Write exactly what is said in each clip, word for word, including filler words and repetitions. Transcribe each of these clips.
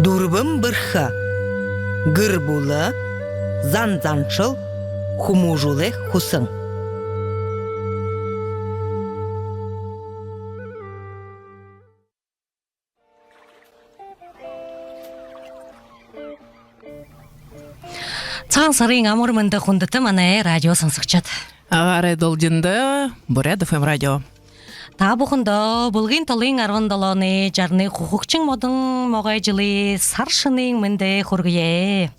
Дүрбэн бэрхэ. Гэр бүлэ, зан заншал, хүмүүжүүлэй хүсэн. Сагаан сарын амар мэндэ, хүндэтэ манай радио шагнагшад. Агаарай долгиндо Буряад ФМ радио. Та бүхэндөө Бүлгын толын арбан долооной жаранай хүхэгшэн модон могой жэлэй сар шэнын мэндэ хүргэе.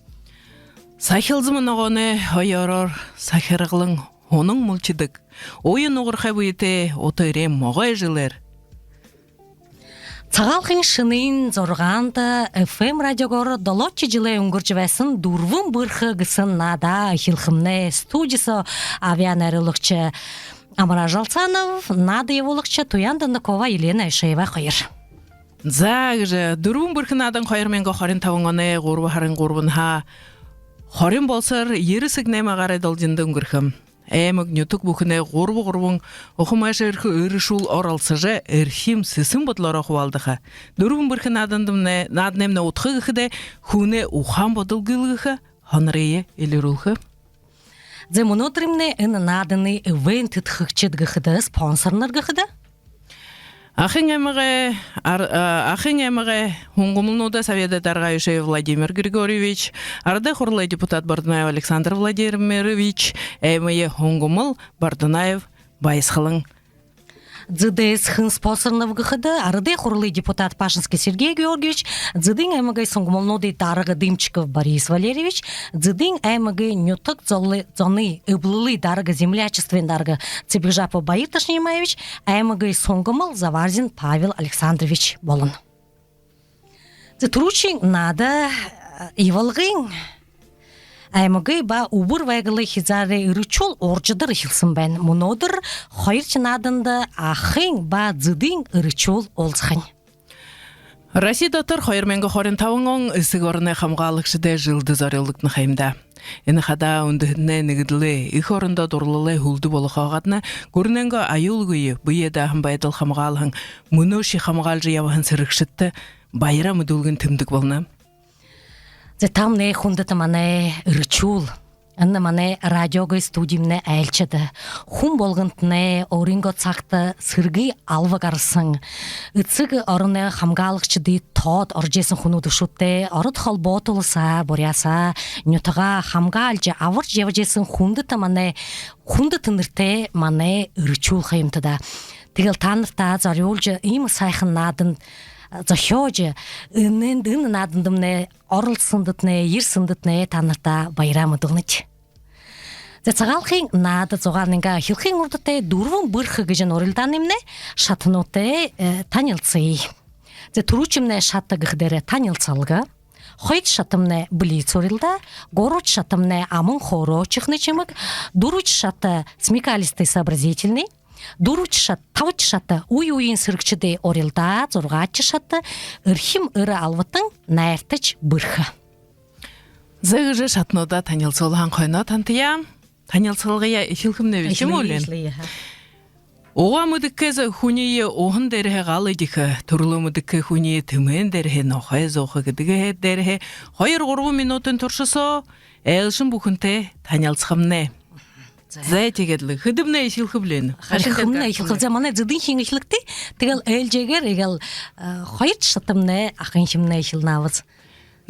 Сахилза мүнөө ногооной оёороор сахиргалан һунан мүлхидэг, уян угархай бэетэй ута эреэн могой жэлээр. Сагаалганай шэнын зургаанда ФМ радиогоор долоодохи жэлээ үнгэржэ байһан «Дүрбэн бэрхэ» гэһэн наадаа эхилхэмнай. Студи соо абяа найруулагша Амар Ажалсанов, наада ябуулагша Туян Дондокова, Елена Аюшеева хоёр. За, гэжэ, «Дүрбэн бэрхэ» наадан хоёр мянга хорин табан оной гурба һарын гурбанһаа хорин болсоор ерэ сэгнэмнай агаарай долгиндо үнгэрхэ. Аймаг, нютаг бүхэнэй гурба-гурбан ухамайша эрхэ эрэшүүл оролсожо, эрхим сэсэн бодолоороо хубаалдаха. «Дүрбэн бэрхэ» наадандамнай, нааданаймнай удха гэхэдэ, хүнэй ухаан бодол гэлгэхэ, һонорые элирүүлхэ. За, мүнөөдэрэймнай энэ нааданай эвэн тэдхэгшэд гэхэдэ, спонсорнар гэхэдэ, Ахын аймагай ар-, а, Ахын аймагай һунгамалнуудай соведэй дарга Аюшеев Владимир Григорьевич, Арадай Хуралай депутат Бардунаев Александр Владимирович, аймагай һунгамал Бардунаев Баясхалан. Зэдээс хэн спонсорнаб гэхэдэ, Арадай Хуралай депутат Пашинский Сергей Георгиевич, Зэдын аймагай һунгамалнуудай дарга Дымчиков Борис Валерьевич, Зэдын аймагай нютаг золы-, зоной эблэлэй дарга, землячествын дарга Цыбикжапов Баир Дашинимаевич, аймагай һунгамал Заварзин Павел Александрович болоно. За, түрүүшын наада, э, Ивалгын аймагай ба Үбэр Байгалай хизаарай эрэшүүл Уржадар эхилһэн байна. Мүнөөдэр хоёрдохи нааданда Ахын ба Зэдын эрэшүүл уулзахань. Росси дотор хоёр мянга хорин табан он Эсэгэ ороной хамгаалагшадай жэлдэ зорюулагдаха юм даа. Энэ хадаа үндэһэнэй нэгэдэлэй, эхэ орондоо дурлалай һүлдэ болохоо гадна, гүрэнэйнгөө аюулгүй бэеэ дааһан байдал хамгаалһан, мүнөөшье хамгаалжа ябаһан сэрэгшэдтэ баяраа мэдүүлгын тэмдэг болоно. За, таамнай, хүндэтэ манай эрэшүүл. Энэ манай радиогой студимнай айлшад. Хүн болгонтнай өөрынгөө сагта сэрэгэй алба гаргаһан, Эсэгэ ороной хамгаалагшадые тоод орожо ерэһэн хүнүүд бшуу даа. Ород Холбоото Уласһаа, Буряадһаа нютагаа хамгаалжа, абаржа ябажа ерэһэн хүндэтэ манай, хүндэтэ нэрэтэй манай эрэшүүл ха юмта даа. Тиигээл таанартаа зорюулжа иимэ һайхан наадан зохёожо, энээндэ, энэ наадандамнай оролсоһондотнай, ерэһэндэтнай таанартаа баяраа мэдүүлнэбди. За, Сагаалганай наада зугаалайнгаа эхилхын урда тээ «Дүрбэн бэрхэ» гэжэ урилдаанаамнай шатануудтай, э, танилсая. За, түрүүшымнай шата гэхэдээрээ танилсалга, хоёрдохи шатамнай блиц урилдаа, гурбадахи шатамнай аман хөөрөө шэхэнэй шэмэг, дүрбэдэхи шата смекалистый, сообразительный, дүрбэдэхи шат-, табадахи шата үе үеын сэрэгшэдэй урилдаа, зургаадахи шата эрхим эрэ албатан, найртагша бэрхэ. За, гэжэ шатануудаа танилсуулһан хойноо тантаяа танилсалгаяа эхилхэмнай бэшэ юм гү, Лен? Эхилэе, эхилэе, аха. Угаа мэдэхэгүй хүниие уһан дээрэһээ гал эдихэ, түрэлөө мэдэхэгүй хүниие тэмээн дээрэһээ нохой зууха гэдэг дээрэһээ хоёр-гурбан минутын турша соо айлшан бүхэнтэй танилсахамнай. За. За, тиигээд лэ хэдымнай эхилхэб, Лен? Харин хэдымнай эхилхэб? За, манай Зэдынхинь эхилэгты. Тиигээл ээлжээгээр иигээл, э, хоёрдохи шатамнай Ахынхимнай эхилнэ бэзэ.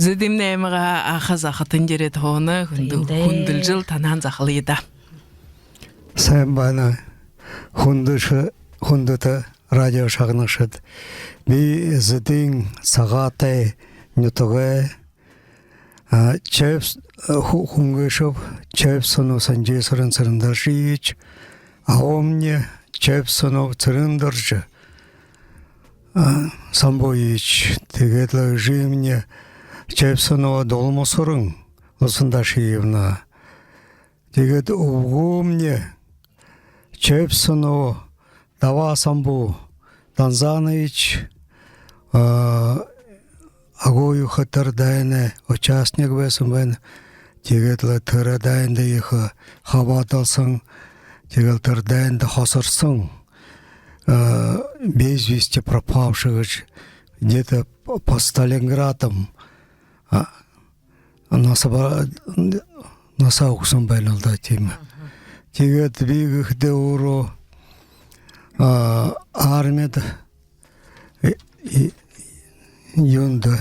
Зэдымнай аймагай аха захатан ерээд һууна, хүндэ-, тиимэ даа, хүндэлжэл танһаа захалая даа. Сайн байна, хүндэш-, хүндэтэ радио шагнагшад. Би Зэдын Сагаатай нютагай, а, Чойб-, а, Ху-, Хүнгэшэб Чойбсонов Санжи-Сэрэн Цырендоржиевич, абамни Чойбсонов Цырендоржи, а, Самбуевич, тиигээд лэ эжымни Чойбсонова Долмосэрэн Лусандашиевна, тиигээд үбгэмни Чойбсонов Дава Самбу Данзанович, а, Агуу ехэ тэрэ дайнай участник байһан байна. Тиигээд лэ тэрэ дайнда ехэ хабаадалһан, тиигээд лэ тэрэ дайнда хосорһон, а, без вести пропавший гэжэ, где-то п-, под Сталинградом а, наса ба-, наса үгэһэн байна л даа, тиимэ. Тиигээд би гэхэдэ өөрөө, а, армида, э, и-, юундэ,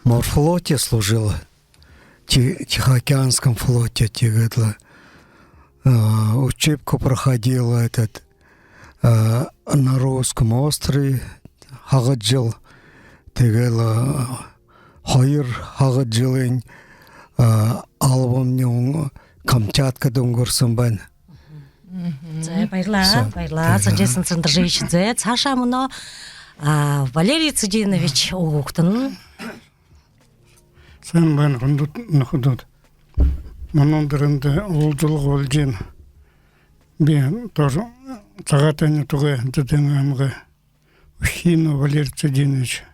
морфлоте служил, Ти-, Тихоокеанском флоте, тиигээд лэ, а, учебку проходил этот, а, на Русском острове хагад жэл, тиигээд лэ, а, хоёр хагад жэлынь, а, албамни Камчаткада үнгэрһэн байна. За, баярлаа, баярлаа. За, Жэсэн Цырендоржиевич, за, саашаа мүнөө, а, Валерий Цыденович үгэ үгтэнэ. Сайн байна, хүндэтэ нүхэд. Мүнөөдэр эндэ уулзалга болжо байна. Би тоже Сагаатай нютагай, Зэдын аймагай Ущинов Валерий Цыденович.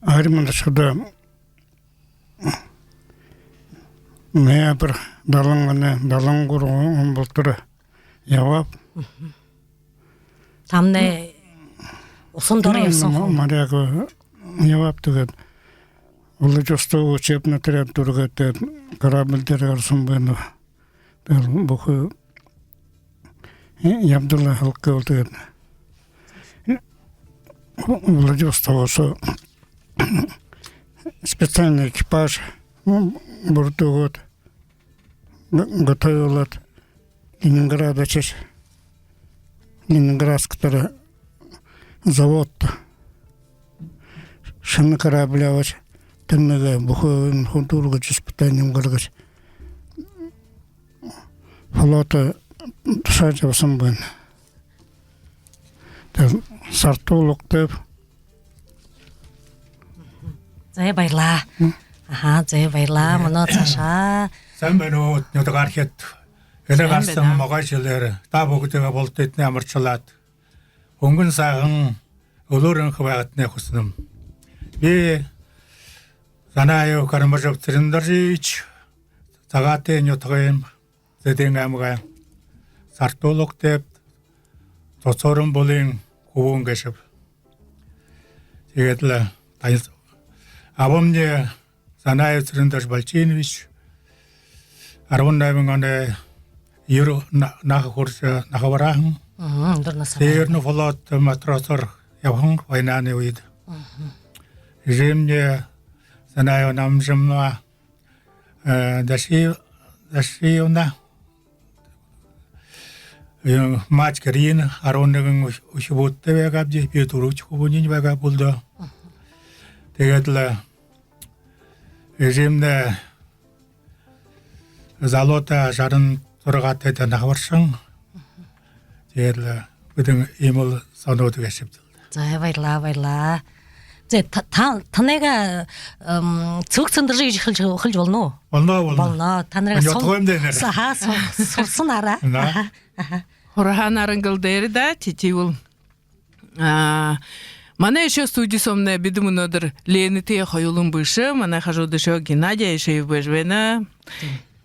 Армида шадаа ноябрь далан онон, далан гурбан он болотор ябааб. Тамнай уһан доро ябаһан хүн. Моряк ябааб, тиигээд Владивосток учебный отряд дүүргээд, тиигээд корабль дээрэ гараһан байна. Тиигээд бүхы, э, ябадал һалхи болоо, тиигээд, э, Владивостокһоо специальный экипаж, м, бүрдүүлээд, г-, готовилаад, Ленинград ошожо, Ленинградскэ тэрэ заводто шэнэ корабль абажа, тэрэнэйнгээ бүхы юумэ хуу дүүргэжэ, испытанием гаргажа, флотоо тушаажа ябаһан байна. Тиигээд Сартуулга тээб. За, баярлаа. М? Аха, за, баярлаа. Мүнөө саашаа. Сайн байна уу, нютагаархид. Сайн байна. Элэг гараһан могой жэлээр та бүгэдые булта амаршалаад, хүнгэн сагаан, элүүр энхэ байгыетнай хүсэнэм. Би Занаев Карамажап Цырендоржиевич, Сагаатай нютагайм, Зэдын аймагай Сартуулга тээб, Цуцуурин булын хүбүүн гээшэб. Тиигээд лэ танил-, абамни Занаев Цырендоржи Бальчинович, арбан найман оной юрэ на-, наһа хүрэжэ, наһа бараһан. Мгм, дурнаса. Северный флот матросоор ябаһан войнанай үедэ. Мгм. Эжымни Занаева Намжамма, э, Даши-, Дашиевна, э, мать Карина, арбан нэгэн үхи-, үхибүүдтэй байгаабди, би дүрбэдэхи хүбүүниинь байгааб бүлдөө. Тиигээд лэ эжымни залуута жаран зургаатайда наһа бараһан. Тиигээд лэ бидэн иимэл зонууд гээшэбди. За, баярлаа, баярлаа. За, та-, та-, танайгаа, эм, Цэбэг Цырендоржиевич гэжэ хэл-, хэлэжэ болоно гү? Болоно, болоно. Болоно. Танараа нютагаймнай дээрэ. Аха, сур-, сурһанаараа. Да. Аха, аха. Һураһанаараа гэл дээрэ даа, тиигээд лэ. А, манай ещё студи соомнай бидэ мүнөөдэр Ленэтэй хоюулан бэшэ, манай хажууда ещё Геннадий Аюшеев байжа байна.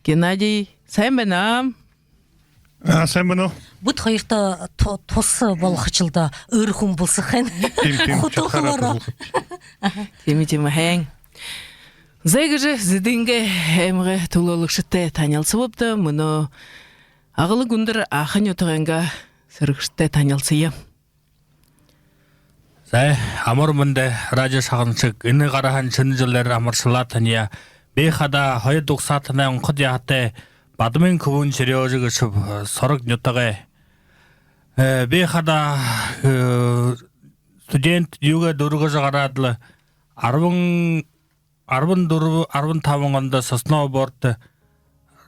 Геннадий, сайн байна. А, сайн байна. Бүд хоёрто ту-, туһа болохо шэл даа, эр хүн болоһон. Тиимэ, тиимэ, хутуу шатхаараа хубаараа. Туһа болохо. Тиимэ, тиимэ, һайн. Зай, гэжэ Зэдын аймагай түлөөлэгшэдтэй танилсаабди, мүнөө Аглаг Үндэр Аха нютагайнгаа сэрэгшэдтэй танилсая. Зай, амар мэндэ, радио шагнагшад, энэ гараһан шэнэ жэлээр амаршалаа таниие. Би хадаа хоёр дугсаатанай унхад яһатай Бадмын хүбүүн Серёжа гээшэб, Сорог нютагай. Э, би хадаа, э, студент юугээ дүүргэжэ гараад лэ, арбан арбан дүрбэ, арбан табан ондо Сосновоборто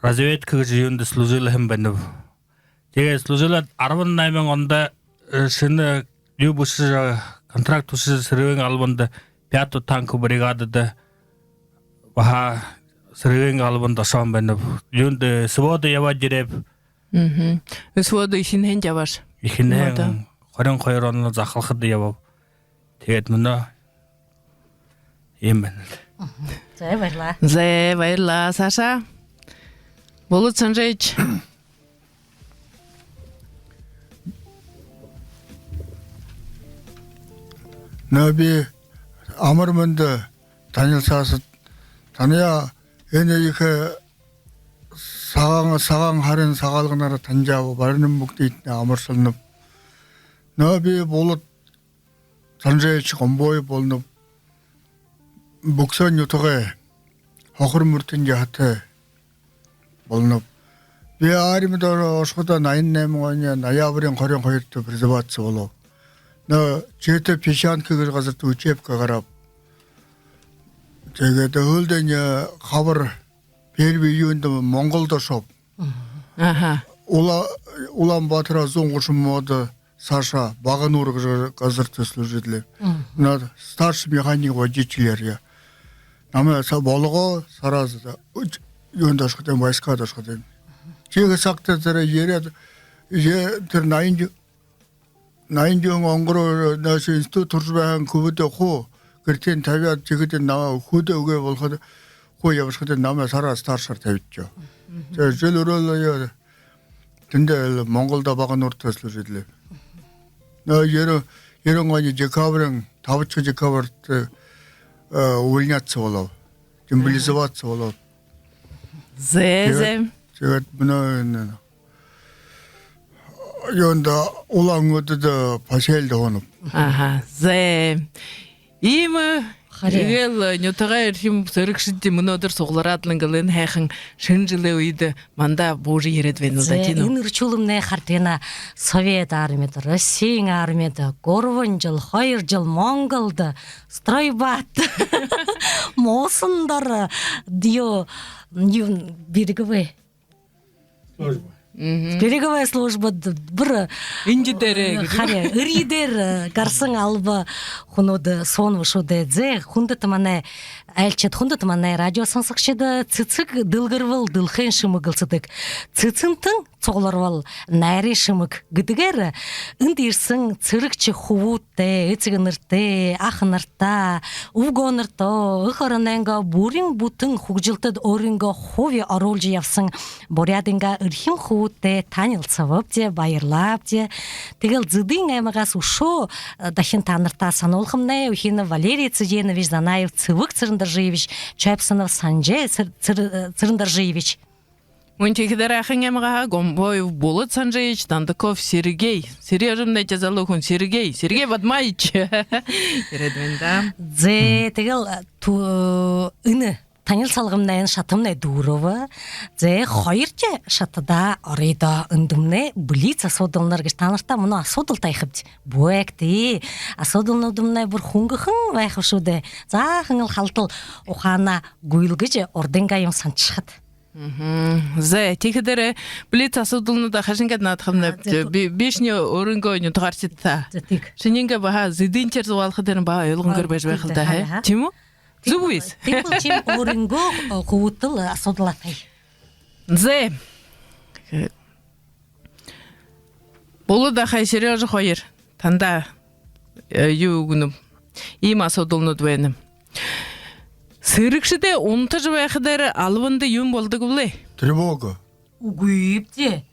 разведка гэжэ юундэ служилһан байнаб. Тиигээд служилаад, арбан найман ондо, э, шэнэ юу бэшэжэ, контракт бэшэжэ, Сэрэгэй албанда, пятая танковая бригадада баһа Сэрэгэй албанда ошоһон байнаб. Юундэ, э, сводо ябаад ерээб. Мгм. Сводо эхинһээнь ябааш. Эхинһээнь. Сводо. Хорин хоёр оноо захалхада ябааб. Тиигээд мүнөө иимэ байна. Зай, баярлаа. Зай, баярлаа. Саша. Болот Санжаевич. Нөө, би амар мэндэ, танилсаашад. Танаяа энэ ехэ сагаан, сагаан һарын Сагаалганаараа танижааб, баринам бүгдыетнай амаршалнаб. Нөө, би Булад Санжеевич Гомбоев болоноб. Бүксөөн нютагай Хохор-Мүртын яһатай болоноб. Би армида ошоходоо наян найман оной ноябриин хорин хоёрто призываться болооб. Нөө, Чита Песчанка гэжэ газарта учебка гарааб. Тиигээд һүүлдэнь хабар первый июньда Монголдо ошооб. Аха. Ула-, Улаан-Баатарһаа зуун гушан модо саашаа Бага-Нуур гэжэ газарта служить лэб. Мгм. Нөө, старший механик-водитель ябааб. Намайе са-, болгоо, сразу да, үч-, юундэ ошоходойм, войскада ошоходойм. Тиигэһэн сагта тэрэ ерээд, е-, тэрэ наян жэ-, наян жэлэй онгороо нөөшэ институт һуража байһан хүбүүдээ хуу гэртэнь табяад, тиигээд намайе хүдөө үгы болоходо, хуу ябашахада намайе саашаа старшаар табишоо. Мгм. Тэрэ жэл үреэл оёо, тэндээ Монголдо Бага-Нуурта служить лэб. Нөө, ерэн, ерэн оной декабриин, табадахи декабрьда, э, увольняться болооб. Демобилизоваться болооб. Зэ, зэ. Тиигээд, тиигээд мүнөө энэ юундэ, Улаан-Үдэдэ посельдэ һуунаб. Аха, зэ. Иимэ. Харин. Эгээл нютагай эрхим сэрэгшэд мүнөөдэр суглараад лэ, ингээл энэ һайхан шэнэ жэлэй үедэ манда буужа ерээд байна даа, тиимэ гү? Энэ үршүүлэмнай харагты, Совет армида, Россиин армида, гурбан жэл, хоёр жэл Монголдо, стройбат, муусан доро, юу, юу, береговой. Служба. Мгм. Береговой службада бүри. Энжэ дээрэ, э, гэжэ. Харин, эрье дээрэ, э, гараһан алба хүнүүд һуунаб шуу даа. Зэ, хүндэтэ манай айлшад, хүндэтэ манай радио соносогшод, сэсэг дэлгэрбэл дэлхэйн шэмэг элсэдэг. Сэсэгтэн сугларбал найрын шэмэг гэдэгээрээ эндэ ерэһэн сэрэгшэд, хүбүүдтэ, эсэгэнэртэ, аханартаа, үбгэнэртөө, эхэ оронойнгоо бүрин бүтэн хүгжэлтэдэ өөрынгөө хуби оруулжа ябаһан Буряадайнгаа эрхим хүбүүдтэ танилсаабди, баярлаабди. Тиигээл Зэдын аймагһаа үшөө, э, дахин танартаа һануулхамнай, Ухинов Валерий Цыденович, Занаев Цэбэг Цырендоржиевич, Чойпсонов Санжей Цыр-, Цыр-, э, Цырендоржиевич. Мүн тиихэдэ Ахын аймагһаа Гомбоев Булад Санжеевич, Дондоков Сергей. Сережэмнай тэ залуу хүн Сергей. Сергей Бадмаевич. Ерээд байна даа. Зэ, тиигээл, э, ту-, энэ танилсалгамнай, энэ шатамнай дүүрэбэ. Зэ, хоёрдохи шатада оройдоо, эндэмнай блиц асуудалнар гэжэ танартаа мүнөө асуудал табихабди. Бү байгты. Асуудалнууднай бүри хүнгэхэн байха шуу даа. Заахан лэ халта ухаанаа гүйлгэжэ, урдынгаа юумэ һанашахат. Мгм. Зэ, тиихэдээ блиц асуудалнуудаа хайшангууд наадахамнай. А, зэ, би-, бишни өөрынгөө нютагаархидтаа. Зэ, тииг. Шиниингээ баһа Зэдынчээр зугаалхадаа баһа ойлгон гэр байжа байхал даа, хэ? Аха. Тиимэ гү? Зүб бэшэ. Тиимэ бол ши өөрынгөө, э, хүбүүдтэл асуудал таа. Зэ. Булад ахай, Серёжа хоёр, танда, э, юу гэнэб, иимэ асуудалнууд байна. Сэрэгшэдэй унтажа байхадаа албанда юун болодог бэлэй? Тревога. Үгы бди.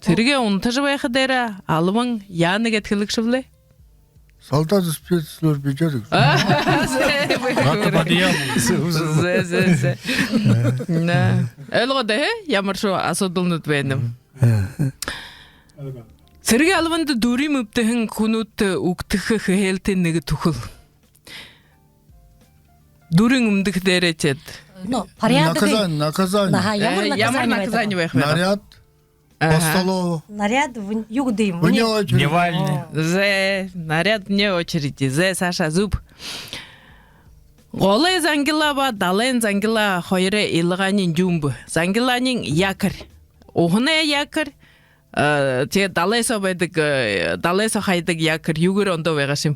Сэрэгэй унтажа байхадаа албан яана гээд хэлэгшэб лэ? Солдат спецслужбы жэрэг. А, зэ, бэхэ. Зэ, зэ, зэ. На. Ойлгоод, э? Ямар шуу асуудалнууд байна. Сэрэгэй албанда дүри мэбтэһэн хүнүүдтэ үгтэхэ хэһээлтын нэгэ түхэл. Дүрын үмдэхэдээ тэдэ. Ну, порядок. Наказание, наказание. Аха, ямар наказание байха бэ? Наряд. Аха. По столу. Наряд в-, юу гэдэг юм? Вне очереди. Дневальный. Зэ, наряд вне очереди. Зэ, Саша, зүб. Голой зангилаа ба далайн зангилаа хоёрой илгаань юун бэ? Зангилаань якорь. Уһанай якорь. Э, тиигээд далай соо байдаг, э, далай соо хаядаг якорь юугээр ондоо байгаа шэм?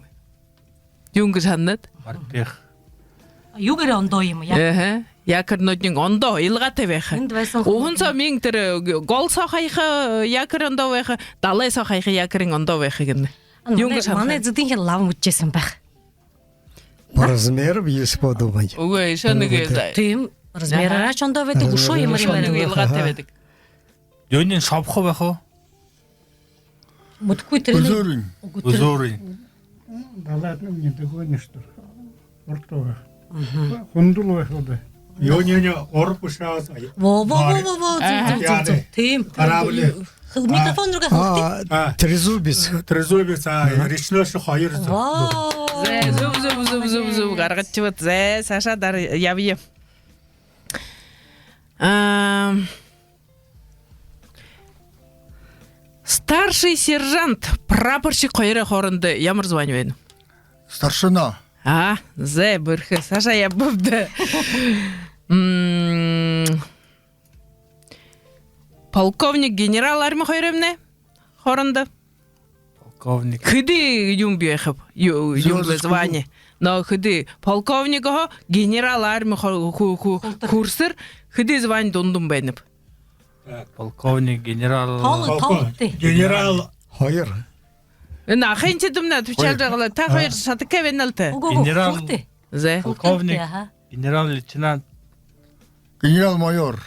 Юун гэжэ һананат? Морпех. Юугээр ондоо юм, я? Эхэ. Якорьнуудынь ондоо, илгаатай байха. Эндэ байһан. Уһан соо мүн тэрэ, э, гол соо хаяха, э, якорь ондоо байха, далай соо хаяха якорь ондоо байха гэнэ. Юун гэжэ һананат? Манай Зэдынхи лама үдэжэ байһан байха. По размеру, если подумать. Үгы, ещё нэгэ. Тиимэ, размераараа ондоо байдаг, үшөө ямар юм бэ? Илгаатай байдаг. Юуниинь шобхо байха уу? Мэдэхэгүй тэрэнэй. Үзүүрынь. Үзүүрынь. Далайдань, не догонишь, что ли. Уртуга. Хүндэл байха даа. Ёо, не, не, орб ушаас. Во, во, во, во, во, зүб, зүб, зүб, зүб. Тиим. Корабли. Микрофон руугаа хэлэгты. А, трезубец. Трезубец, а, речной ши хоёр зүб. Во. Зэ, зүб, зүб, зүб, зүб, зүб гаргажа байнат. Зэ, саашаа даа ябая. А, старший сержант, прапорщик хоёрой хоорондо ямар звание байна? Старшина. А, зэ, бэрхэ. Саашаа ябабди. М, полковник, генерал армии хоёроймнай хоорондо. Полковник. Хэды юм байхаб? Ю-, юм бэ, звание. Но хэды полковник, охо, генерал армии хо-, ху-, ху-, хүрсэр хэды звание дундань байнаб? Так. Полковник, генерал. Тооло, тооло тэ. Генерал. Хоёр. Энэ ахын тэдэмнай отвечал байгаа лэ. Та хоёр шадахагүй байна лэ тэ. Үгы, үгы, генерал. Хүртэ. Зэ. Полковник. Аха. Генерал-лейтенант. Генерал-майор.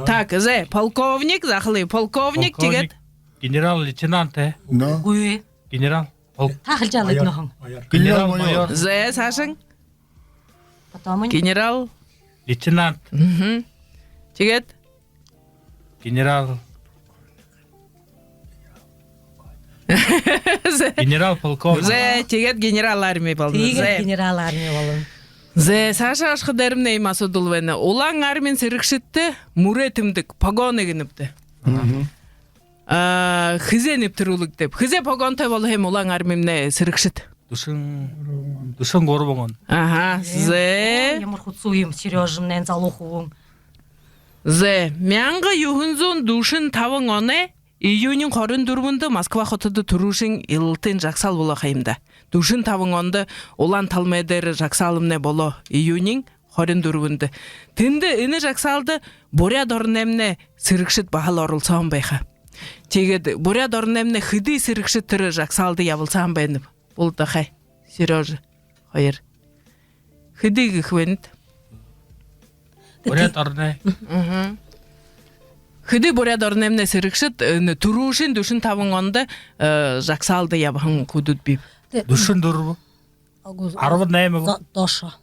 Так, зэ, полковник, захалай, полковник, тиигээд. Полковник, генерал-лейтенант, э? Но. Үгы. Генерал. Пол-, та хэлэжэ яалаад, майор, нүхэн. Майор. Генерал-майор. Зэ, саашань. Потом. Генерал. Лейтенант. Мгм. Тиигээд. Генерал. Зэ. Генерал-полковник. Зэ, тиигээд генерал армии болоно. Тиигээд, зэ, генерал армии болоно. Зэ, саашаа ошоходоормнай иимэ асуудал байна. Улаан армиин сэрэгшэдтэ мүрэй тэмдэг, погоны гэнэбди. Мгм. А, хэзээ нэбтэрүүлэгдээб? Хэзээ погонтой болоһон юм Улаан армимнай сэрэгшэд? Дүшэн, дүшэн гурбан он. Аха, зэ. Ямар хүсүү юм, Серёжамнай залуу хүбүүн. Зэ, мянга юһэн зуун дүшэн табан оной июниин хорин дүрбэндэ Москва хотодо түрүүшын Илалтын жагсаал болохо юм даа. Дүшэн табан ондо Улаан талмай дээрэ жагсаалнай болоо, июниин хорин дүрбэндэ. Тэндэ, энэ жагсаалда Буряад ороноймнай сэрэгшэд баһал оролсоһон байха. Тиигээд Буряад ороноймнай хэды сэрэгшэд тэрэ жагсаалда ябалсаһан байнаб? Булта хай, Серёжа хоёр. Хэды гэхэ байнат? Буряад ороной. Мгм. Хэды Буряад ороноймнай сэрэгшэд, э, түрүүшын дүшэн табан ондо, э, жагсаалда ябаһан хүнүүд бии? Дүшэн дүрбэ. Үгы. Арбан найма гү? До-, доошоо.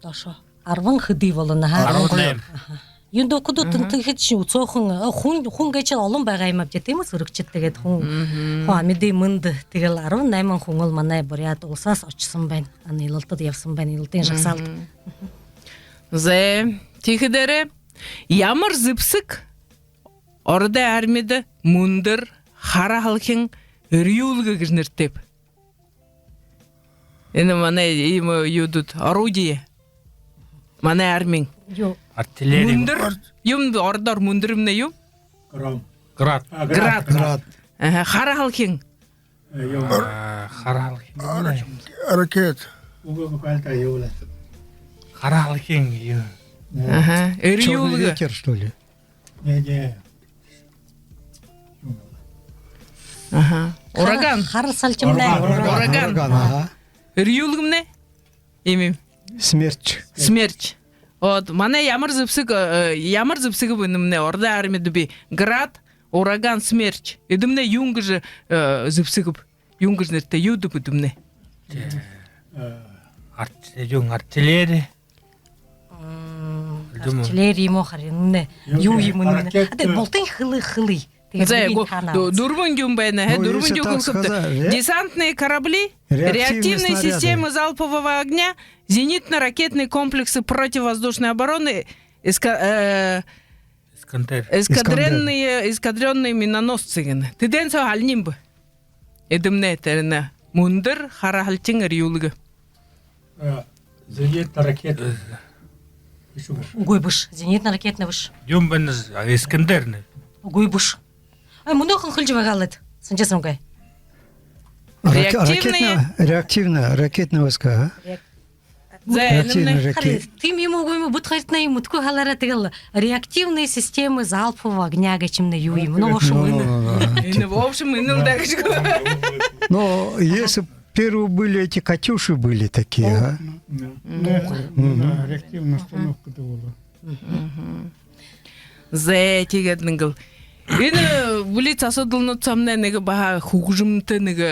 Доошоо. Арбан хэды болоно, аха. Арбан найма. Аха. Юундэ хүнүүд, мгм, тэнтэ хэдышье үсөөхэн, э, хүн, хүн гээшэл олон байгаа юм аабза, тиимэ, сэрэгшэд, тиигээд хүн, мгм, хүн амиды мэндэ. Тиигээл арбан найман хүнэл манай Буряад уласһаа ошоһон байна. Ана Илалтада ябаһан байна, Илалтын жагсаалда. Мгм. Зэ, тиихэдээрээ ямар зэбсэг Ородой армида мүндэр, хара һалхин, эрьюулгэ гэжэ нэрэтэйб? Энэ манай иимэ юудууд, орудие. Манай армиин. Юу? Артиллерия. Мүндэр. Ар- Юун, ородоор мүндэрмнай юун? Гром. Град. А, град. Град. Град. Аха, хара һалхин. Э, юу? Ар-, а, хара һалхин. Ар-, ракет. Үгы, буквально та юу лэ. Хара һалхин юу? Э. Аха, эрьюулгэ. Чёрный ветер, что ли? Не, не. Аха. Ураган. Хара, хара һалхимнай. Ураган. Ураган. Ураган, аха. Эрьюулгэмнай? Иимэ. Смерч. Смерч. Вот, манай ямар зэбсэг, э, ямар зэбсэг бэ энэмнай? Ородой армида бии град, ураган, смерч. Эдэмнай юун гэжэ, э, зэбсэгб? Юун гэжэ нэрэтэй, юудэб эдэмнай? Э, арт-, юун, артиллерия. М, артиллерия юм гү, харин нэ. Юу юм нэ? Ракета. Адэ, бултань хэлэ, хэлэ. Зэ, гү, дүрбэн юм байна, хэ, дүрбэн юм хэлэхэбди. Десантные корабли, реактивные системы залпового огня, зенитно-ракетные комплексы противовоздушной обороны, эска-, э, Искандер. Эскадренные, эскадренные миноносцы гэнэ. Тэдэн соо алинь бэ? Эдэмнай тэрэнэ. Мүндэр, хара һалхин, эрьюулгэ. Э, зенитно-ракетный. Бэшэ, бэшэ. Үгы, бэшэ. Зенитно-ракетный бэшэ. Юм байна, а, Искандер нэ. Үгы, бэшэ. Ай, мүнөө хүн хэлэжэ байгаа лэ даа. Һанажа байһан гү? Рак-, реактивные, реактивно-, реактивные ракетные войска, а? Реак-, зэ, реактивные ракеты. Харин, тиимэ юм гү, юм гү, бүд хоёртнай юм мэдэхэгүй һаалаараа, тиигээл реактивные системы залпового огня гэжэ юм нэ, юу юм. Ну, в общем, ну, ну, ну, ну, ну. Энэ, в общем, энэ л даа гэжэ. Но если первые были эти «Катюши» были такие, а? Ну, ну, да, реактивная установка-то была. Зэ, тиигээд нэгэл Энэ блиц асуудалнууд соомнай нэгэ баһа хүгжэмтэ нэгэ,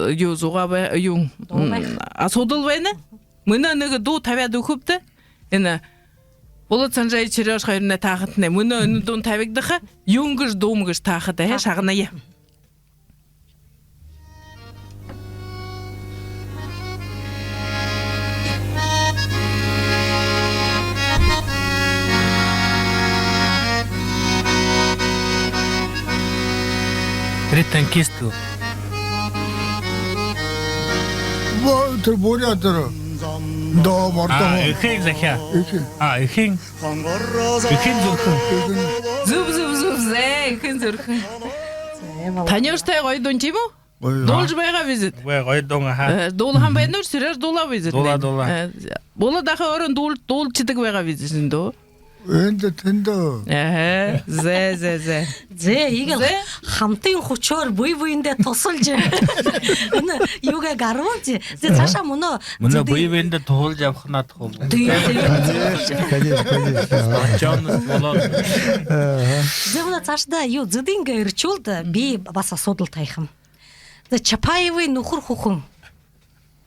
э, юу, зугаа бай-, юу, м, асуудал байна. Мүнөө нэгэ дуу табяад үгэхэб даа. Энэ Болот Санжаевич, Серёж хоёрнай таахатнай. Мүнөө энэ дуун табигдаха. Юун гэжэ дуун гэжэ таахат, э, шагная. Тэрэ танкист гү? Во, тэрэ буряад тэрэ. Доо, мордо. А, эхын захяа. Эхын. А, эхын. Эхын зүрхэн. Зүб, зүб, зүб, зэ, эхын зүрхэн. Танюштай гоё дуун, тиимэ гү? Гоё. Дуулжа байгаа бэзэ? Үгы, гоё дуун, аха. Э, дуулаһан байна гү, Серёж, дуулаа бэзэ? Дуулаа, дуулаа. Э, Болот даха өөрөө дуулж, дуулжадаг байгаа бэзэ, зэ, дуу? Эндэ тэндэ. Аха, зэ, зэ, зэ. Зэ, иигээд хамтын хүшөөр бэе бэедээ тусалжа. Энэ юугээ гаргуулжа. Зэ, саашаа мүнөө. Мүнөө зэдэ- бэе бэедээ тусалжа ябахань тохол. Тии, тии. Конечно, конечно. Сплочённость болоо. Аха. Зэ, мүнөө саашадаа юу, зэдынгээ эршүүлээд, би баһа асуудал табихам. Зэ, Чапаевай нүхэр хүхэн.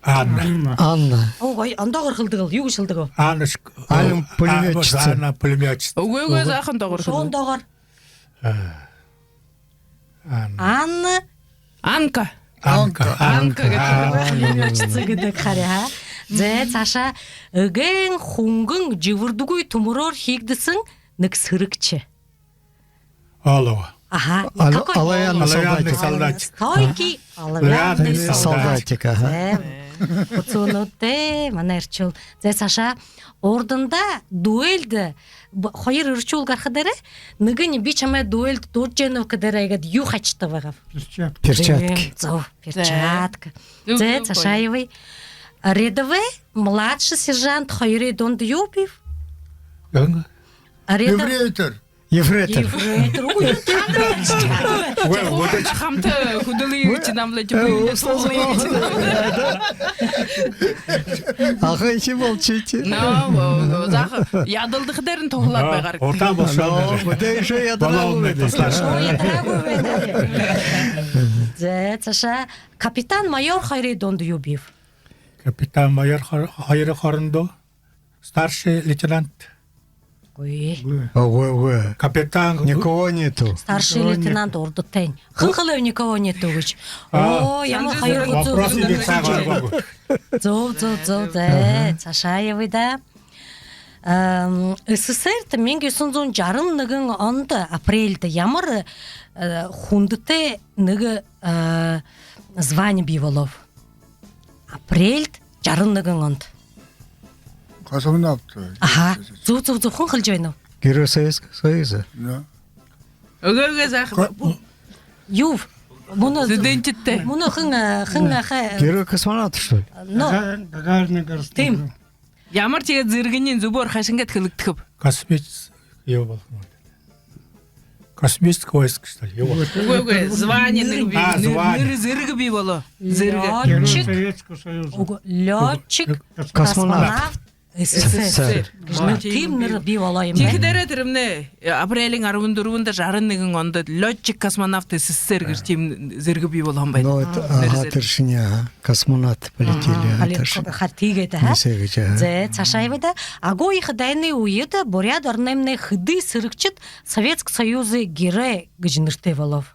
Анна. Анна. О, гоё, ондоогоор хэлэдэг лэ, юу гэжэ хэлэдэг бэ? Анна, Анна, э, пулемётчица. Анна пулемётчица. Үгы, үгы, үгы. Заахан доогоор хэлэдэг. Ондоогоор. А. Анна. Анка. Анка. Анка. Анка гэдэг. Анна. Пулемётчица гэдэг харин, ха. Зэ, саашаа. Эгээн хүнгэн жэбэрдэгүй түмэрөөр хэгдэһэн нэгэ сэрэгшэ. Олово. Аха. Оловянный солдатик. Стойкий оловянный солдатик, аха. Зэ. Хүсэнүүдтэй манай эршүүл. Зэ, саашаа. Урданда дуэльдэ б-, хоёр эршүүл гараха дээрээ, нэгэниинь би чамай дуэльдэ дуудажа байнаб гэхэдээрээ, иигээд юу хажуутай байгааб? Перчатка. Перчатка. Зэ, зөө, перчатка. Зэ, саашаа ябая. Рядовой, младший сержант хоёрой дунда юу бии? Ефрейтор. Ефрейтор. Ефрейтор. Үгы, юу, таанад. Үгы, үгы. Хамта хүдэлөө гээшэ, намлаа гээшэ. Ага, ещё молчите. Но, заахан, ядалдаха дээрэнь туһалаад байгаарай. Удаан болошоо. Удаан ещё ядалдаха. Зэ, саашаа. Капитан-майор хоёрой дунда юу бии? Капитан-майор хо-, хоёрой хоорондоо. Старший лейтенант. Үгы. Үгы, үгы. Капитан. Никого нету. Старший лейтенант урдатайнь. Хэн хэлээб никого нету гэжэ? А. Оо, ямар хоёр хүсэл. Вопросыг би саашаа гаргаагүй. Зөө, зөө, зөө, зөө. Ага. Саашаа ябая даа. Эм, СССР-тэ мянга юһэн зуун жаран нэгэн ондо апрельдэ ямар, э, хүндэтэй нэгэ, э, звание бии болооб? Апрельдэ жаран нэгэн ондо. Космонавт. Аха. Зүб, зүб, зүб, хэн хэлэжэ байнаб? Герой Советского Союза. Да. Үгы, үгы, заахан. Ко-, юу? Мүнөө зэдыншэдтэй. Мүнөө хэн, э, хэн, аха, э, герой космонавт, что ли? Но. Гагарин, Гагарин. Тиимэ. Ямар тиигээд зэргэниинь, зүбөөр хайшан гээд хэлэгдэхэб? Космический юу болохо юм. Космический войск, что ли? Юу болохо? Үгы, үгы, звание нэгэ бии, а, нэ-, звание. Нэрэ зэргэ бии болоо. Зэргэ. Лётчик. Герой Советского Союза. Үгы, лётчик, космонавт. Космонавт. СССР. Гэжэ нэрэ, тиимэ нэрэ бии болоо юм байна. Тиихэдээрээ тэрэмнай, э, апрелиин арбан дүрбэндэ жаран нэгэн ондо лётчик-космонавт СССР гэжэ тиимэ зэргэ бии болоһон байна. Ну, это, нэрэ, ага, зэргэ. Тэршни, ага, космонавты полетели, ага, ага, полет-, тэршни. Ха, тиигээд, ага. Нээсэ гэжэ, ага. Зэ, саашаа ябая даа. Агуу Ехэ дайнай үедэ Буряад ороноймнай хэды сэрэгшэд Советского Союза герой гэжэ нэрэтэй болооб?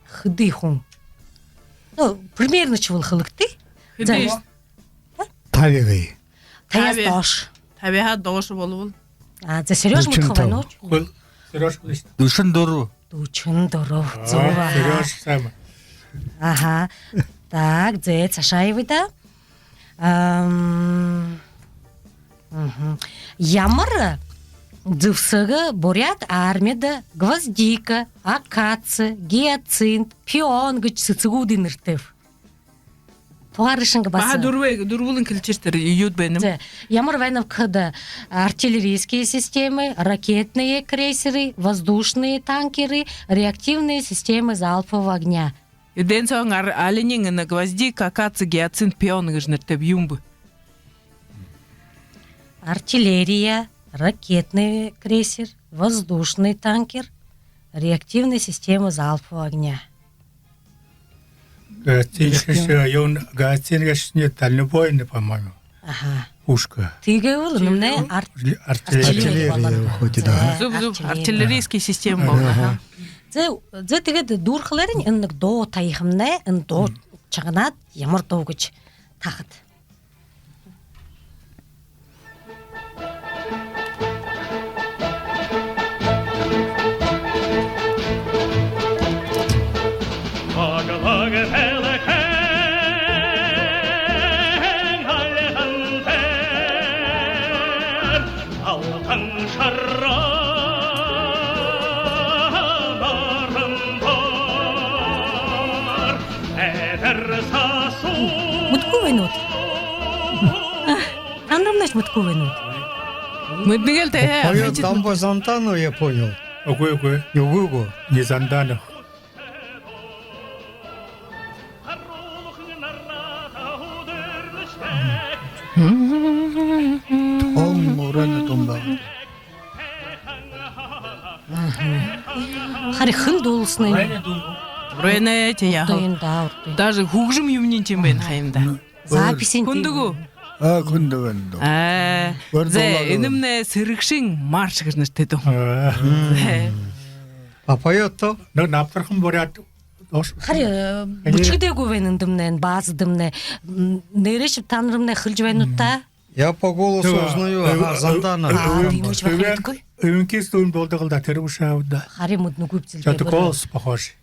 Хэды хүн? Ну, примерношье бол хэлэгты. Хэды? Зэ. Табиһаа. Табиһаа доошо. Табиһаа доошо болбол. А, зэ, Серёж мэдэхэ байна гү? Хүл, Серёж хүлыш. Дүшэн дүрбэ. Дүшэн дүрбэ. А, зүб, аха. Серёж, сайн. Аха. Так, зэ, саашаа ябая даа. Ам, мгм. Ямар зэбсэгэ Буряад армида гвоздика, акация, гиацинт, пион гэжэ сэсэгүүдэй нэрэтэйб? Тугаар шэнги баһа. Баһа дүрбэ, дүрбэлэн хэлэжэртэр юуд байнаб? Зэ, ямар байнаб гэхэдэ, артиллерийские системы, ракетные крейсеры, воздушные танкеры, реактивные системы залпового огня. Эдэн соонь ар-, алиниинь энэ гвоздика, акация, гиацинт, пион гэжэ нэрэтэйб, юун бэ? Артиллерия, ракетный крейсер, воздушный танкер, Реактивная система залпового огня. Газетын гээшэ, юун, газетын гээшэ дальнобойный, по-моему. Аха. Пушка. Тиигээ бол энэмнай ар-, артиллерия. Артиллерия болоно. Хоть и да. Зүб, зүб, артиллерия. Артиллерийский система болоно. Аха. Зэ, зэ, тиигээд дүүрхэлээрнь энэ нэгэ дуу табихамнай, энэ дуу шагнаад, ямар дуу гэжэ таахат. Мэдэнэ гү энэ? Танармнайш мэдэнэ гү энэ? Мэдэнэ гээл даа. Поёт Дамба Зантанова, я понял. Үгы, үгы. Үгы гү? Не Занданов. Том уран Дамба. Харин хэн дуулсанай? Уран, тии, яахал. Урдын, да, урдын. Даже хүгжэм юумэниинь тиимэ байна ха юм даа. Записинь. Хүндэ гү? А, хүндэ байна даа. А, зэ, энэмнай «Сэрэгшын марш» гэжэ нэрэтэй дуу. А. Зэ. А поёт-то? Нэгэ набтархан буряад дуу. Харин, э, конечно, бүжэгэдэггүй байна эндэмнай, базадамнай. М, нээрээшье танармнай хэлэжэ байнат даа. Я по голосу узнаю, ага, Зантана. А, тиимэ бэшэ, бэшэ. Эвенкист дуулдаг лэ даа, тэрэ бэшэ ааб даа. Харин мэдэнэгүйб зэлдэ. Чё-то голос похож.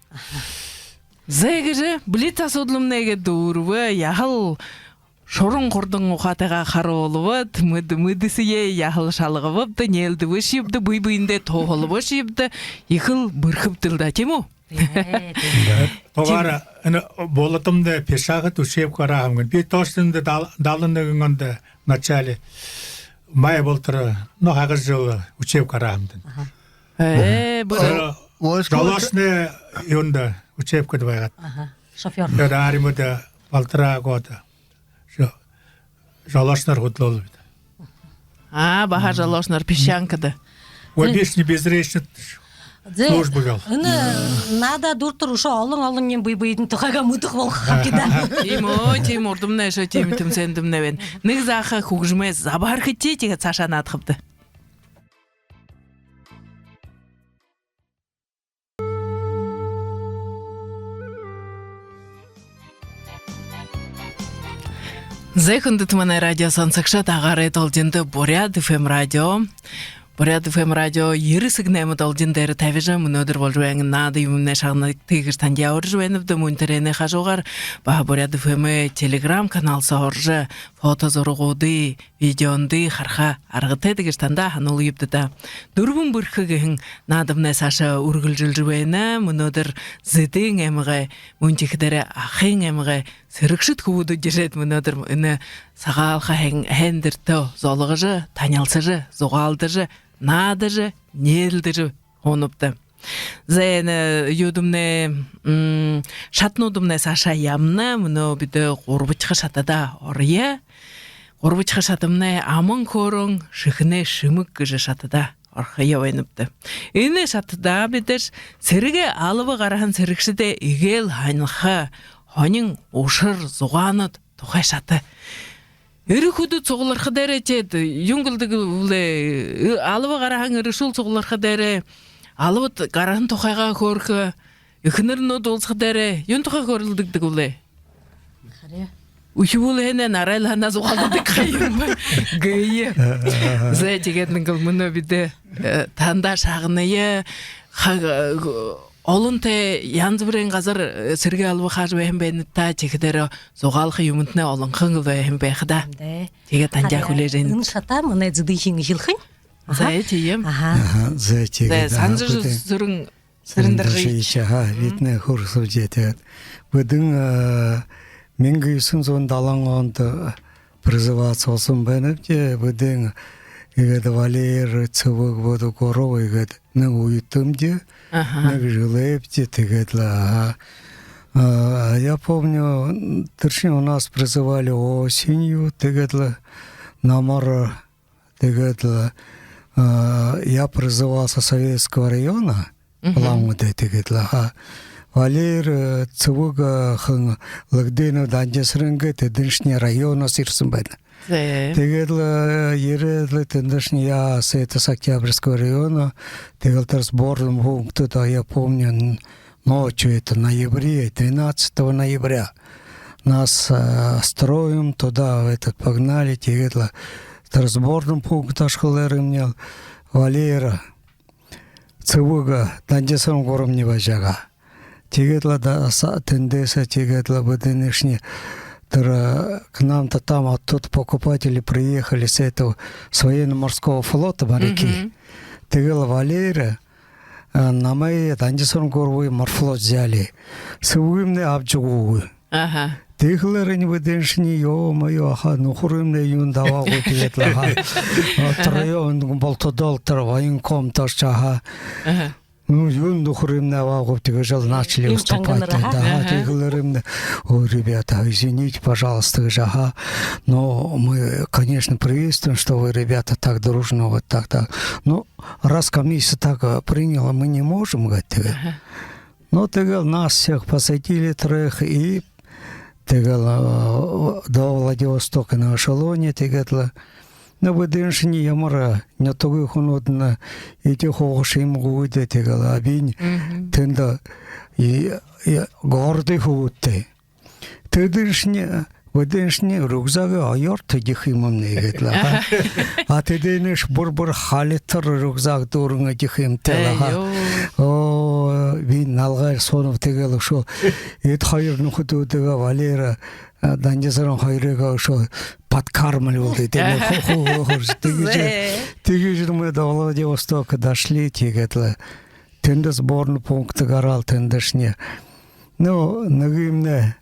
Зэ, гэжэ, блиц асуудалнай гээд дүүрэбэ, яахал шуран хурдан ухаатайгаа харуулбат, мэд-, мэдэсэеэ яахал шалгабабди, нээлдэбэшьебди, бэе бэедээ туһалбашьебди, ехэл бэрхэбди лэ даа, тиимэ гү? Э, тиимэ. Тугаар энэ Болодомнай пишаагад учебка гараа һэм гэнэ. Би точно эндэ дал-, далан нэгэн ондо в начале май болотор, ну, хагас жэл учебка гараа һэм даа. Аха. Э, бо-, э, войско. Жолоошнай юундэ учебкада байгаад. Аха. Шофёр. Тиигээд армида полтора года. Жо-, жолоошноор хүдэлөөл би даа. А, баһа жолоошноор песчанкада. Ой, бишни безречнэд служба гээл. Энэ наада дүүртэр үшөө олон-олоннай бэе бэедэнь тухайгаа мэдэхэ болохо ха юм даа. Тиимэ, тиимэ, урдамнай үшөө тиимэ тэмсээндэмнай байна. Нэгэ заахан хүгжэмээ забһархатая, тиигээд саашаа наадахабди. Зэ, хүндэтэ манай радио соносогшод, агаарай долгиндо Буряад ФМ радио. Буряад ФМ радио ерэн сэг найман долгин дээрэ табижа, мүнөөдэр боложо байһан наада юумэмнай шагнагты гэжэ танилсажа байнабди. Мүн тэрээнэй хажуугаар баһа Буряад ФМ-эй Telegram канал соо орожо, фото зурагуудые, видеонуудые хараха аргатай гэжэ танда һануулъябди даа. «Дүрбэн бэрхэ» гэһэн наадамнай саашаа үргэлжэлжэ байна. Мүнөөдэр Зэдын аймагай, мүн тиихэдээрээ Ахын аймагай сэрэгшэд хүбүүд ерэжэ, мүнөөдэр энэ Сагаалганай һайн, һайндэртөө золгожо, танилсажа, зугаалдажа, наадажа, нээлдэжэ һуунабди. Зэ, энэ юудамнай, м, шатануудамнай саашаа ябана. Мүнөө бидэ гурбадахи шатада ороё. Гурбадахи шатамнай «Аман хөөрөөн, шэхэнэй шэмэг» гэжэ шатада орохоёо байнабди. Энэ шатада бидэш сэрэгэй алба гараһан сэрэгшэдэй эгээл һанаха һонин ушар зугаанууд тухай шата. Эрэ хүдөө сугларха дээрээ тэдэ юун гэлдэг лэ, э, алба гараһан эрэшүүл сугларха дээрээ, албад гараһан тухайгаа хөөрэхэ, эхэнэрнүүд уулзаха дээрээ юун тухай хөөрэлдэгдэг лэ? Харин. Үхибүүл һэнэ, нарайлһанаа зугаалдадаг ха юм бэ. Гэе. Зэ, тиигээд нэгэл мүнөө бидэ, э, танда шагная, ха-, э, олонтой янза бүриин газар, э, сэрэгэй алба хаажа байһан байнат даа, тиихэдээрээ зугаалха юумэнтнай олонхон гээл байһан байха даа. Дэ. Тиигээд танда хүлеэжэ байна. Энэ шата манай Зэдынхин эхилхэнь. Аха. Зэ, тиимэ. Аха. Аха, зэ, тиигээд. Зэ, Санжир Сүрэн Сэрэндаржиевич. Сэрэндаржиевич, аха, мгм, бидэнэй хөөрэжэ ябажа ябаад. Бидэн, э, мянга юһэн зуун далан ондо призываться болоһон байнабди, бидэн иигээд Валер, Цэбэг, Бодогоров иигээд нэгэ үетэмди, аха, нэгэ жэлэйбди, тиигээд лэ, аха. А, я помню, тэрэшни у нас призывали осенью, тиигээд лэ намар Тиигээд лэ, а, я призывался Советского района, Улаан-Үдэ, тиигээд лэ, аха. Валера, э, Цэбэг, э, хэн, Лыгденов Дандисаран гээд, тэдэншни районһоо ерэһэн байна. Зэ. Тиигээд лэ, э, ерээд лэ, тэндэншни, я с, это, с Октябрьского района, тиигээд лэ тэрэ сборный пункт, да, я помню, н-, ночью, это, ноябре, двенадцатого ноября. Нас, э, строем туда, в этот, погнали, тиигээд лэ тэрэ сборный пункт ошохолоороо, Валера, Цэбэг, Дандисаран гуримни байжа байгаа. Тиигээд лэ да-, са-, тэндээһээ тиигээд лэ бидэнэршни тэрэ, э, к нам-то там оттуда покупатели приехали с этого, с военно-морского флота, моряки. Мгм. Тиигээд лэ Валера, э, намайе, Дандисаран гурбые морфлот взяли. Цэбэгыемнай абажа үгөөгүй. Аха. Тиихэлээрнь бидэнэршни, ё-моё, аха, нүхэрыемнай юундэ абаагүйб, тиигээд лэ, аха. Втроём бултадал тэрэ военкомто ошожо, аха. Аха. Ну, юундэ нүхэрыемнай абаагүйб, тиигэжэл начали выступать, да, аха. Аха. Тиихэлээрнь, ой, ребята, извините, пожалуйста, гэжэ, аха. Но мы, конечно, приветствуем, что вы, ребята, так дружно, вот так, так. Ну, раз комиссия так, э, приняла, мы не можем, говорит, тиигээд. Аха. Ну, тиигээд лэ нас всех посадили троих и тиигээд лэ, э, до Владивостока на эшелоне, тиигээд лэ. Ну, бидэнэршни ямар, э, нютагай хүнүүдынь эдихэ ууха шэмэ үгы даа, тиигээд лэ. А би тэндэ, э, городой хүбүүдтэй. Тэдэнэршни, бидэнэршни рюкзагай оёорто эдихэ юм, нэгэ гээд лэ, аха. А тэдэнэршни бүри-бүри халитар рюкзак дүүрэн эдихэ юм тээ лэ, аха. Ой, ёо. Оо, би налгайр һуунаб, тиигээд лэ үшөө эдэ хоёр нүхэдөө, тиигээд Валера, э, Дандисаран хоёрые үшөө подкармливал, тиигээд лэ, ху-, ху-, ху-, ху-, тиигэжэ, тиигэжэ мы до Владивостока дошли, тиигээд лэ. Тэндэ сборный пункт гараал, тэндэнэршни. Ну, нэгыемнай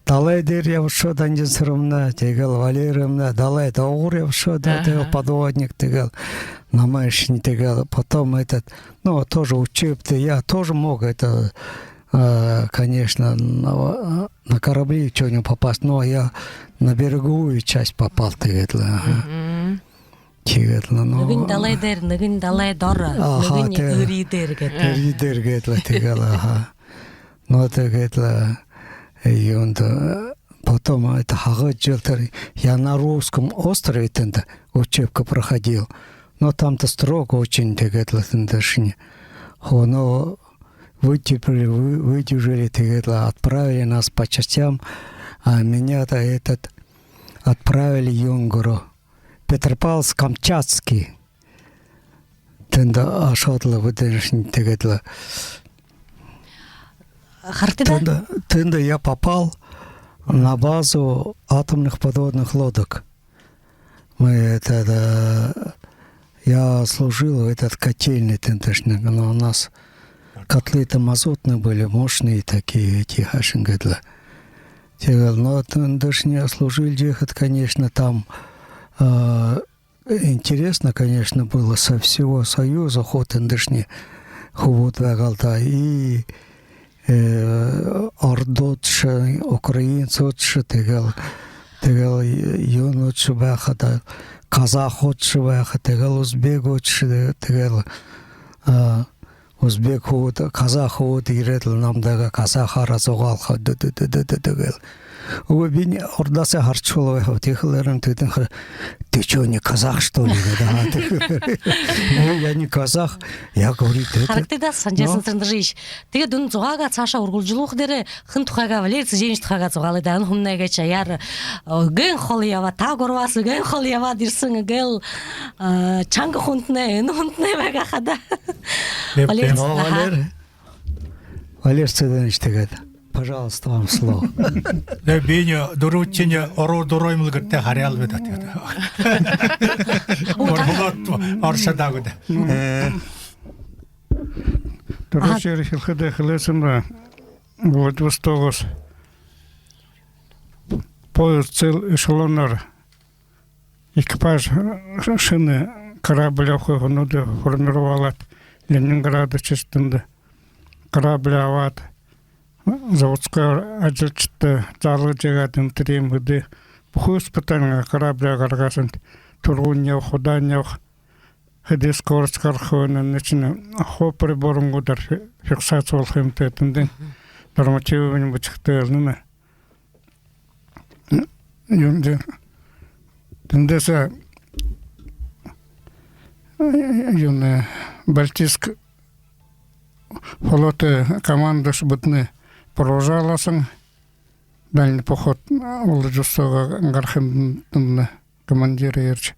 далай дээрэ ябашоо, Дандисарамнай, тиигээд лэ Валерамнай далай доогуур ябашоо, да, тиигээд лэ подводник, тиигээд лэ намайшни, тиигээд лэ потом этот, ну, тоже учебный, я тоже мог это, э, конечно, на, на корабли что-нибудь попасть, но я на береговую часть попал, тиигээд лэ, аха. Тиигээд лэ, ну. Нэгэнь далай дээрэ, нэгэнь далай доро, аха, нэгэнь эрье дээрэ гээд. Эрье дээрэ гээд лэ, тиигээд лэ, аха. Ну, тиигээд лэ, э, юундэ, э, потом это хагад жэл тэрэ, я на русском острове тэндэ учебка проходил. Но там-то строго очень, тиигээд лэ, тэндэнэршни. Хо, но вытерпели, вы-, выдержали, тиигээд лэ, отправили нас по частям, а меня-то этот отправили юунгээрээ. Петропавловск-Камчатский. Тэндэ ошоод лэ бидэнэршни, тиигээд лэ. Харагты даа. Тэндэ, тэндэ я попал на базу атомных подводных лодок. Мы это, да, я служил в этот котельной, тиигэжэ, но у нас котлы-то мазутные были, мощные такие, эти, хайшан гээд лэ. Тиигээд лэ, но тэндэнэршни служил, ехать, конечно, там, э, интересно, конечно, было со всего Союза, хуу тэндэнэршни хүбүүд байгаал даа. И, э, ородуудшье, украинцуудшье, тиигээд лэ, тиигээд лэ юунүүдшье байха даа, казахуудшье байха, тиигээд лэ узбекуудшье, тиигээд лэ, а, узбек хүбүүд, казах хүбүүд ерээд лэ намдаа казахаараа зугаалха, дэ, дэ, дэ, гээд лэ. Үгы, би ородоосоо харашхал байхаб, тиихэлээрнь тэдэнэр: «Ты чё, не казах, что ли?» гээд, аха, тиигээд. «Ну, я не казах, я, говорит, это». Харагты даа, Санжар Сансарандажич. Тиигээд энэ зугаагаа саашаа үргэлжэлүүлхэ дээрээ хэн тухайгаа, Валерий Цыденович тухайгаа зугаалая даа. Энэ хүмнай гээшэ яар, э, эгээн холо ябаа, та гурбаһаа эгээн холо ябаад ерэһэн, эгээл, э, чанга хүнтнай, энэ хүнтнай байгаа хадаа. Валерий, Валерий Цыденович, тиигээд, пожалуйста, вам слово. Дэ, би энэ дүрбэдэхинь ород дураа юм лэ гэртээ харяал би даа, тиигээд. Гурбуулаад оршодоо гү даа. Э, түрүүшээр хэлэхэдээ, хэлэһэн бэ, Владивостокһоо поезд цел эшелоноор экипаж, э, шэнэ корабль ябаха хүнүүдые формировалаад, Ленинград, Чечтэндэ корабль абаад, заводской ажалшадта залгажа ябаад, энэ тэрэ юм хэдэ, бүхы испытаниие кораблиие гаргаһан, түргэн ябаха, удаан ябаха, хэды скорость гараха байна, энэ шэнэ хуу приборнуудаар фи-, фиксация болохо юм тэ, тэндэнь нормативынь бэшэгтэй байна. Юундэ, тэндэһээ, юунэй, Балтийск флотой командующий бидэнээ провожалаһан, дальний поход Владивостогоо гарахадамнай командир ерэжэ.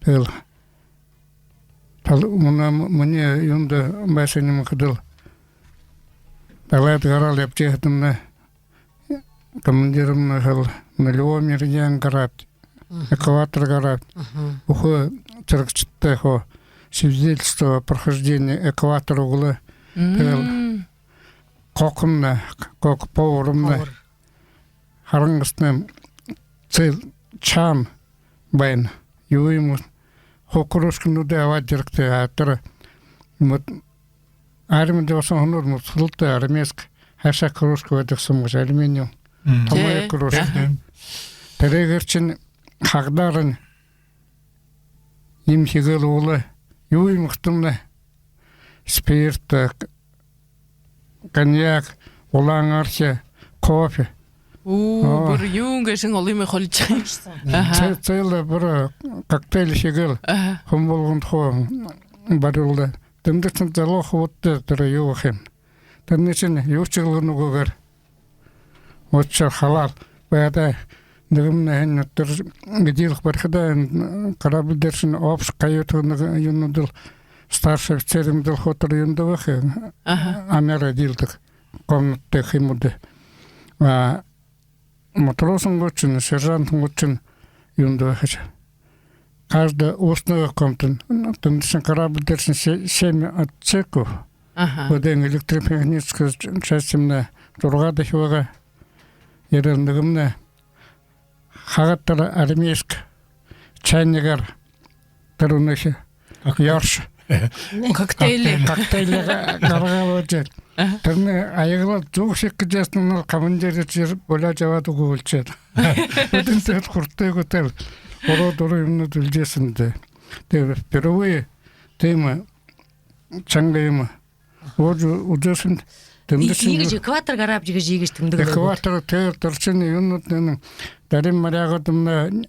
Тиигээл тал-, мүнөө м-, минии юундэ байһан юм гэхэдэл, далайда гараад ябажа байхадамнай командирымнай хэлээ: нулевой меридиан гараб, экватор гараб. Бүхы сэрэгшэдтэ хуу свидетельство о прохождении экватора үгөө. Тиигээл кокымнай, кок-, поварымнай харан гээшэнь цел чан байна. Юу юм, хуу кружкануудаа абаад ерэгты, а тэрэ мөд-, армида ябаһан хүнүүд мэдэнэ, армейск хайшаа кружка байдаг һэн гээшэ, алюминиевый. Томоёо кружка. Тэрээгээр шэнь хагадаарынь юм хэгээл уулаа. Юу юм гэхэдэмнай, спирт, коньяк, улаан архи, кофе. Оо, бүри юун гээшэнь олон юумэ хулижа байгаа юм. Аха. Цэ-, цэлэ бүри коктейль хэгээл хүн болгондо хуу барюулаа. Тэндэ шэнь залуу хүбүүдтэ тэрэ юу гэхэ юм. Тэндэ шэнь юу шэгэлгэнэ үгы гэр. Учир халаал байдаг. Нэгэмнай һэн тэрэ эдилхэ барихадаа, корабль дээрэ шэнь общий каюта нэгэ юунүүдэл, старший офицернүүдэл хуу тэрэ юундэ байха, амяараа эдилдэг комнататай юм даа. А матросууд шэнь, сержантууд шэнь юундэ байха. Каждый устная комната. Тэндэ шэнь корабль дээрэ шэнь се-, семь отсеков. Аха. Бүдүүн электромеханическая ч-, часть юм даа, зургаадахи байгаа. Ерэн нэгэмнай хагад тэрэ армейск чайнигаар тэрэ үнэхи ёршо. Коктейль. Коктейль га-, гаргаад лэ. Аха. Тэрэнээ аяглаад зүүх шэг гэжэ яһанаар командир ерэжэ булаад ябаад үгөө болошоод. Бүдүүн тээд хүртээгүйтэйл. Уруу дуруу юумэнүүд үлэжэ һэн даа. Тиигээд впервые тиимэ шанга юумэ ууж үзөөһэн. Тэндэ шэнь иигэжэ экватор гараб гэжэ иигэжэ тэмдэглэе. Экватор, тэрэ, тэрэ шэнь юунүүд, энэ зарим морякууднай,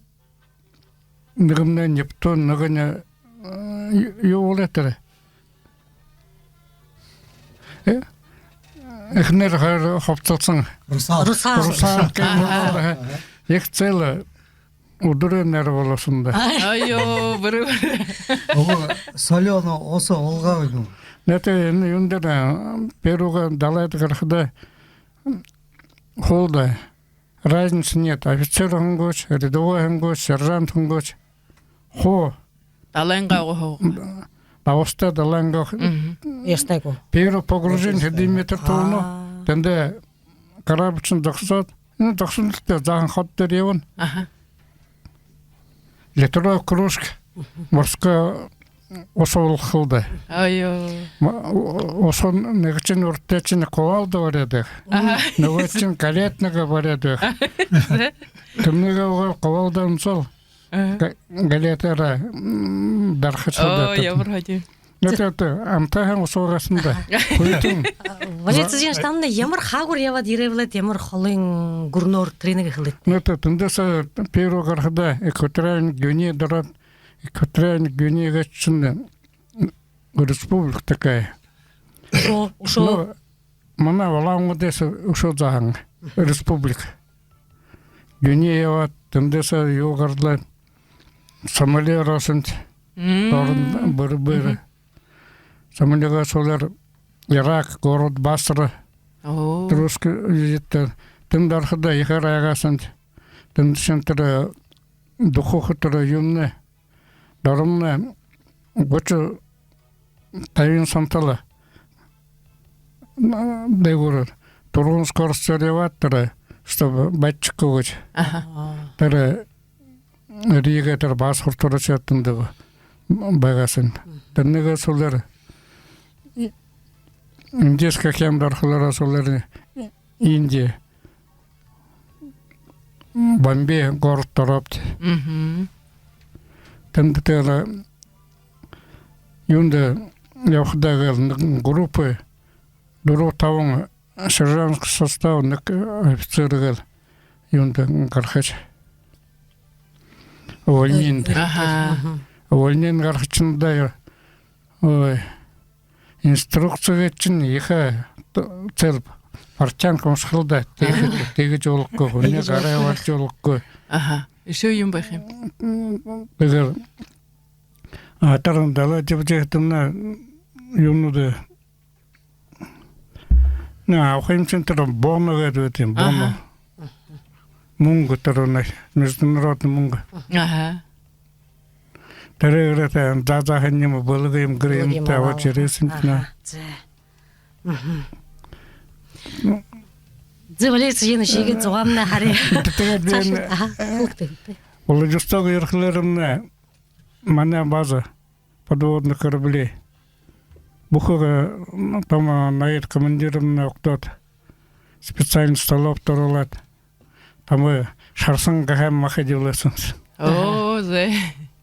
нэгэмнай Нептун, нэгэниинь, э, юу, юу болоо тэрэ? Э? Эхэнэр хоёр хубсалһан. Русал. Русал. Русал гэжэ. Аха. Ехэ цэлэ үдэрэй нойр болоһон даа. Ай-ёо, бүри, бүри. Ого, солёно ууһа уулгаа юм. Нэтэ, энэ юун дээрэ, э, Перугаа далайда гарахада хуу даа. Разницы нет. Офицер һэн гүш, рядовой һэн гүш, сержант һэн гүш. Хуу. Далайнгаа уугаа хуу. Дабһатай далайнгаа. Ястай гү. Первое погружение хэды метр түлөө. Тэндэ корабль шэнь зогсоод, ну, зогсоһон тээ заахан хото дээрэ ябана. Аха. Литровая кружка, морской ууһа уулгахал даа. Ой-ой. Ма-, у-, ууһан нэгэшэнь урдашни кувалда бариад байха. Аха. Нүгөөшни галетнага бариад байха. Тэрэнээ уугаад, кувалда унсаал. Аха. Га-, галетаараа, м, дарахашье. Оо, худаа. Ямар хадим. Нэтэ, нэтэ, амтаһан ууһа уугаһан даа. Хүйтэн. Валерий Цыденович, танай ямар хаагуур ябаад ерээ бэлэйт, ямар холын гүрэнөөр, тэрэнээ хэлыт. Нэтэ, тэндэһээ Перу гарахада экваториальный Гвинея дороо, экваториальный Гвинея гээшэнь республика такая. Үшөө, үшөө. Ну, манай Улаан-Үдэһээ үшөө заахан республика. Гвинея ябаад, тэндэһээ юу гаралаа, Сомали ороһон, дороо Бербер. Сомалиһаа һүүлээр Ирак, город Басра. Оо. Тэрэ русский язык даа. Тэндэ орходоо ехээр айгаһан. Тэндэшни тэрэ духуха тэрэ юумэн, доромнай гуша, табин сантал дээгүүрээр, түргэн скоростёор ябаад тэрэ, чтобы бачка гү гэжэ. Аха. Тэрэ Рига, тэрэ Босфор түрүүшын тэндэ байгаһан. Тэрэнэйгээ һүүлээр Индийскэ океанда орохолоороо һүүлээр Индия, Бомбей город орообди. Тэндэ тэрэ Юундэ ябахадаа гээл нэгэ группа дүрбэ-табан сержантский состав, нэгэ офицер гээл юундэ гарахаш. Увольнениинь. Аха. Увольнениинь гарахадаа, ой, инструкци гээшэнь ехэ цел, портянка уншахал даа. Тиигэжэ, тиигэжэ болохогүй, хүнэй гараа барижа болохогүй. Аха. Үшөө юун байха юм? Тиигээд, а, таран далаа ябажа байхадамнай юунуудаа, нэ, абаха юм шэнги, тэрэ боно гээд байт юм, боно. Аха. Мүнгэ, тэрэ нэ, международный мүнгэ. Аха. Тэрэ ерээд, заа-, заахан юумэ, бэлэг юумэ, гэрэй юумэ абажа ерээһэн шэнги. Аха, зэ. Мгм. Зэ, Валерий Цыренович, иигээд зугаамнай харая. Тиигээд би, аха, Владивосток ерэхэлээрмнай манай база подводных кораблей. Бүхы, э, там, э, ноёд командирнай угтаад, специальный столовто оруулаад, там, э, шарсан гэхэ юм, махад ябуулһан. О, зэ.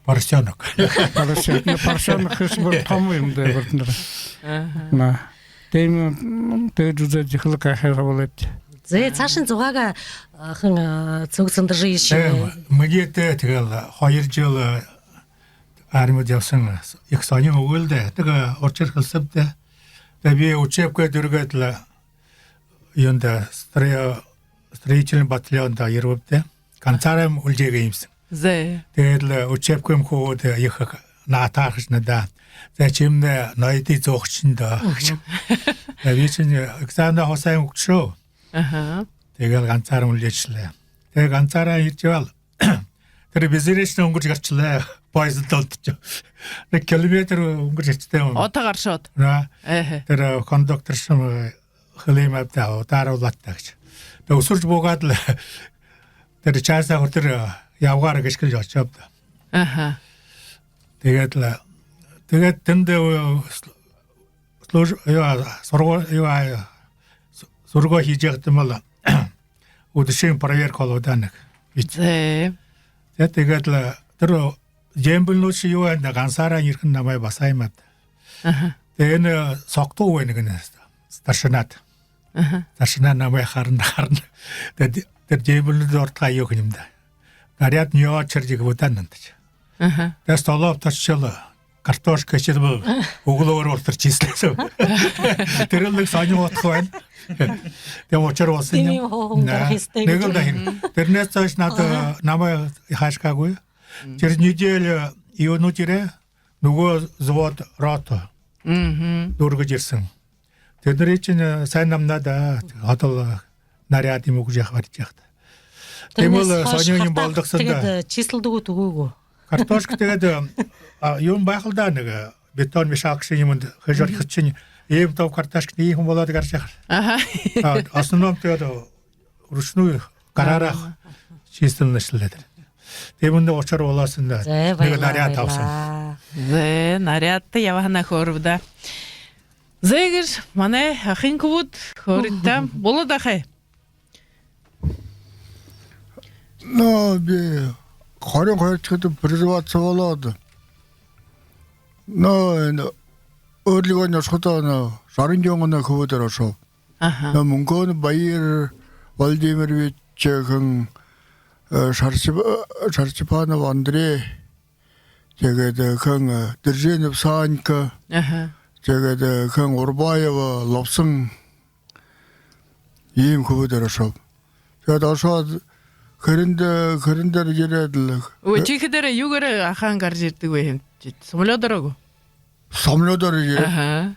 Поросёнок. Поросёнок. Ну, поросёнок хэшье бүри томо юм даа, бүри тэрэ. Аха. На. Тиимэ, м, тиигэжэ үзөөд, ехэл гайхаһан болоод. Зэ, саашань зугаагаа, а, хэн, а, Цэнгэл Сэндэрэжиевич. Э, минии тиигээл хоёр жэл, э, армида ябаһан, ехэ һонин үгы л даа. Тиигээ ушар хэлсэб даа. Тиигээ би учебкэ дүүргээд лэ, юундэ, стро-, строительный батальондо ерэбэб даа. Ганцаараа юм үлжэгээ юмһэн. Зэ. Тиигээд лэ учебкэ юм хөөд, ехэ наатаархаш надаа. Зэ, шимнай ноёдые зөөхэлшэн даа. Мгм. Зэ, би шэнь экзаменаа хуу һайн үгтэшөө. Аха. Тиигээл ганцаараа юм үлжээшэлээ. Тиигээ ганцаараа ерэжэ байбал, тэрэ безрешно үнгэржэ гараашалаа. Поезддо олдожо. Нэгэ километр үнгэржэ гараашалаа юм. Ото гарашоод. На. Эхэ. Тэрэ, э, кондукторшни, э, хэлээ юм ааб даа, удаа арбаад таа гэжэ. Тиигээ үсэржэ буугаад лэ, тэрэ часаа хүрэтэр, э, ябагаарай гэжэ хэлэжэ ошооб даа. Аха. Тиигээд лэ, тиигээд тэндэ, э, служ-, юу, сургу-, юу, су-, сургуу хэжэ байхадам лэ, үдэшын проверка болоо даа нэгэ. Зэ. Зэ, тиигээд лэ тэрэ дембэлнүүдшни юу байна даа, гансаараа ерэхэнь намай басаа юм ааб даа. Аха. Тиигээд энэ согтуу байна гэнэ, старшинада. Аха. Старшинада намай харана, харана. Тиигээд тэрэ дембэлнүүдэй урда тээ юу хэнэ юм даа. Наряд нёо чаржиг будаа нандаж. Аха. Тиигээд столовто ошожо лэ, картошка хэжэ байбал, үглөөгүүр болотор числэжэ. Тэрэл нэгэ һонин удха байна. Тиимэ ушар болоһон юм. Тиимэ хоохон. Да. Дархистай. Нэгэл даа һэн. Тэрэнһээ хойшо надаа, аха, намай хаашхаагүй. Мгм. Через неделю юунүүд ерээ, нүгөө взвод, рота. Мгм. Дүүргэжэ ерэһэн. Тэдэнэршни, э, һайн намнай даа, ходол, э, наряд юумэ үгэжэ яаха, барижа яаха даа. Тиимэл, э, тэрэнһээ хойшо һонин юм болодог һэн даа. Картошка тиигээд, э, числэдэг гүт, үгы гү? Картошка тиигээд, э, а, юумэ байха л даа, нэгэ, э, бетон мешалка шэнги юумэндэ хэжэ орхихошни, иимэ томо картошка иимэ болоод гаража яаха. Аха. А, основном тиигээд, э, вручную, гараараа, аха, числэнэшэлээ тэрэ. Тиимэ нэгэ ушар болоһон даа. Зэ, нэгэ наряд табиһан. Баярлаа. Зэ, нарядтай ябаһанаа хөөрэбэ даа. Зэ, иигээд манай ахын хүбүүд хөөрыт даа. Болоод ахай. Но, би хорин хоёрдохидо призываться болоод, но, энэ өөрлөлгөөнь ошоходоо, но, жаран юумэн хүбүүдээр ошооб. Аха. Но, Мүнхэнов Баир Владимирович хэн, э, Шарчип-, э, Шарчипанов Андрей, тиигээд, э, хэн, э, Держенев Санька, аха, тиигээд, э, хэн, Урбаева Лубсан, иимэ хүбүүдээр ошооб. Тиигээд ошоод, хэрэндэ-, хэрэндээр ерээд лэ. Өө, тиихэдээрээ юугээрээ ахаан гаража ерэдэг байһан юм? Самолёдоор гү? Самолёдоор ерээд. Аха.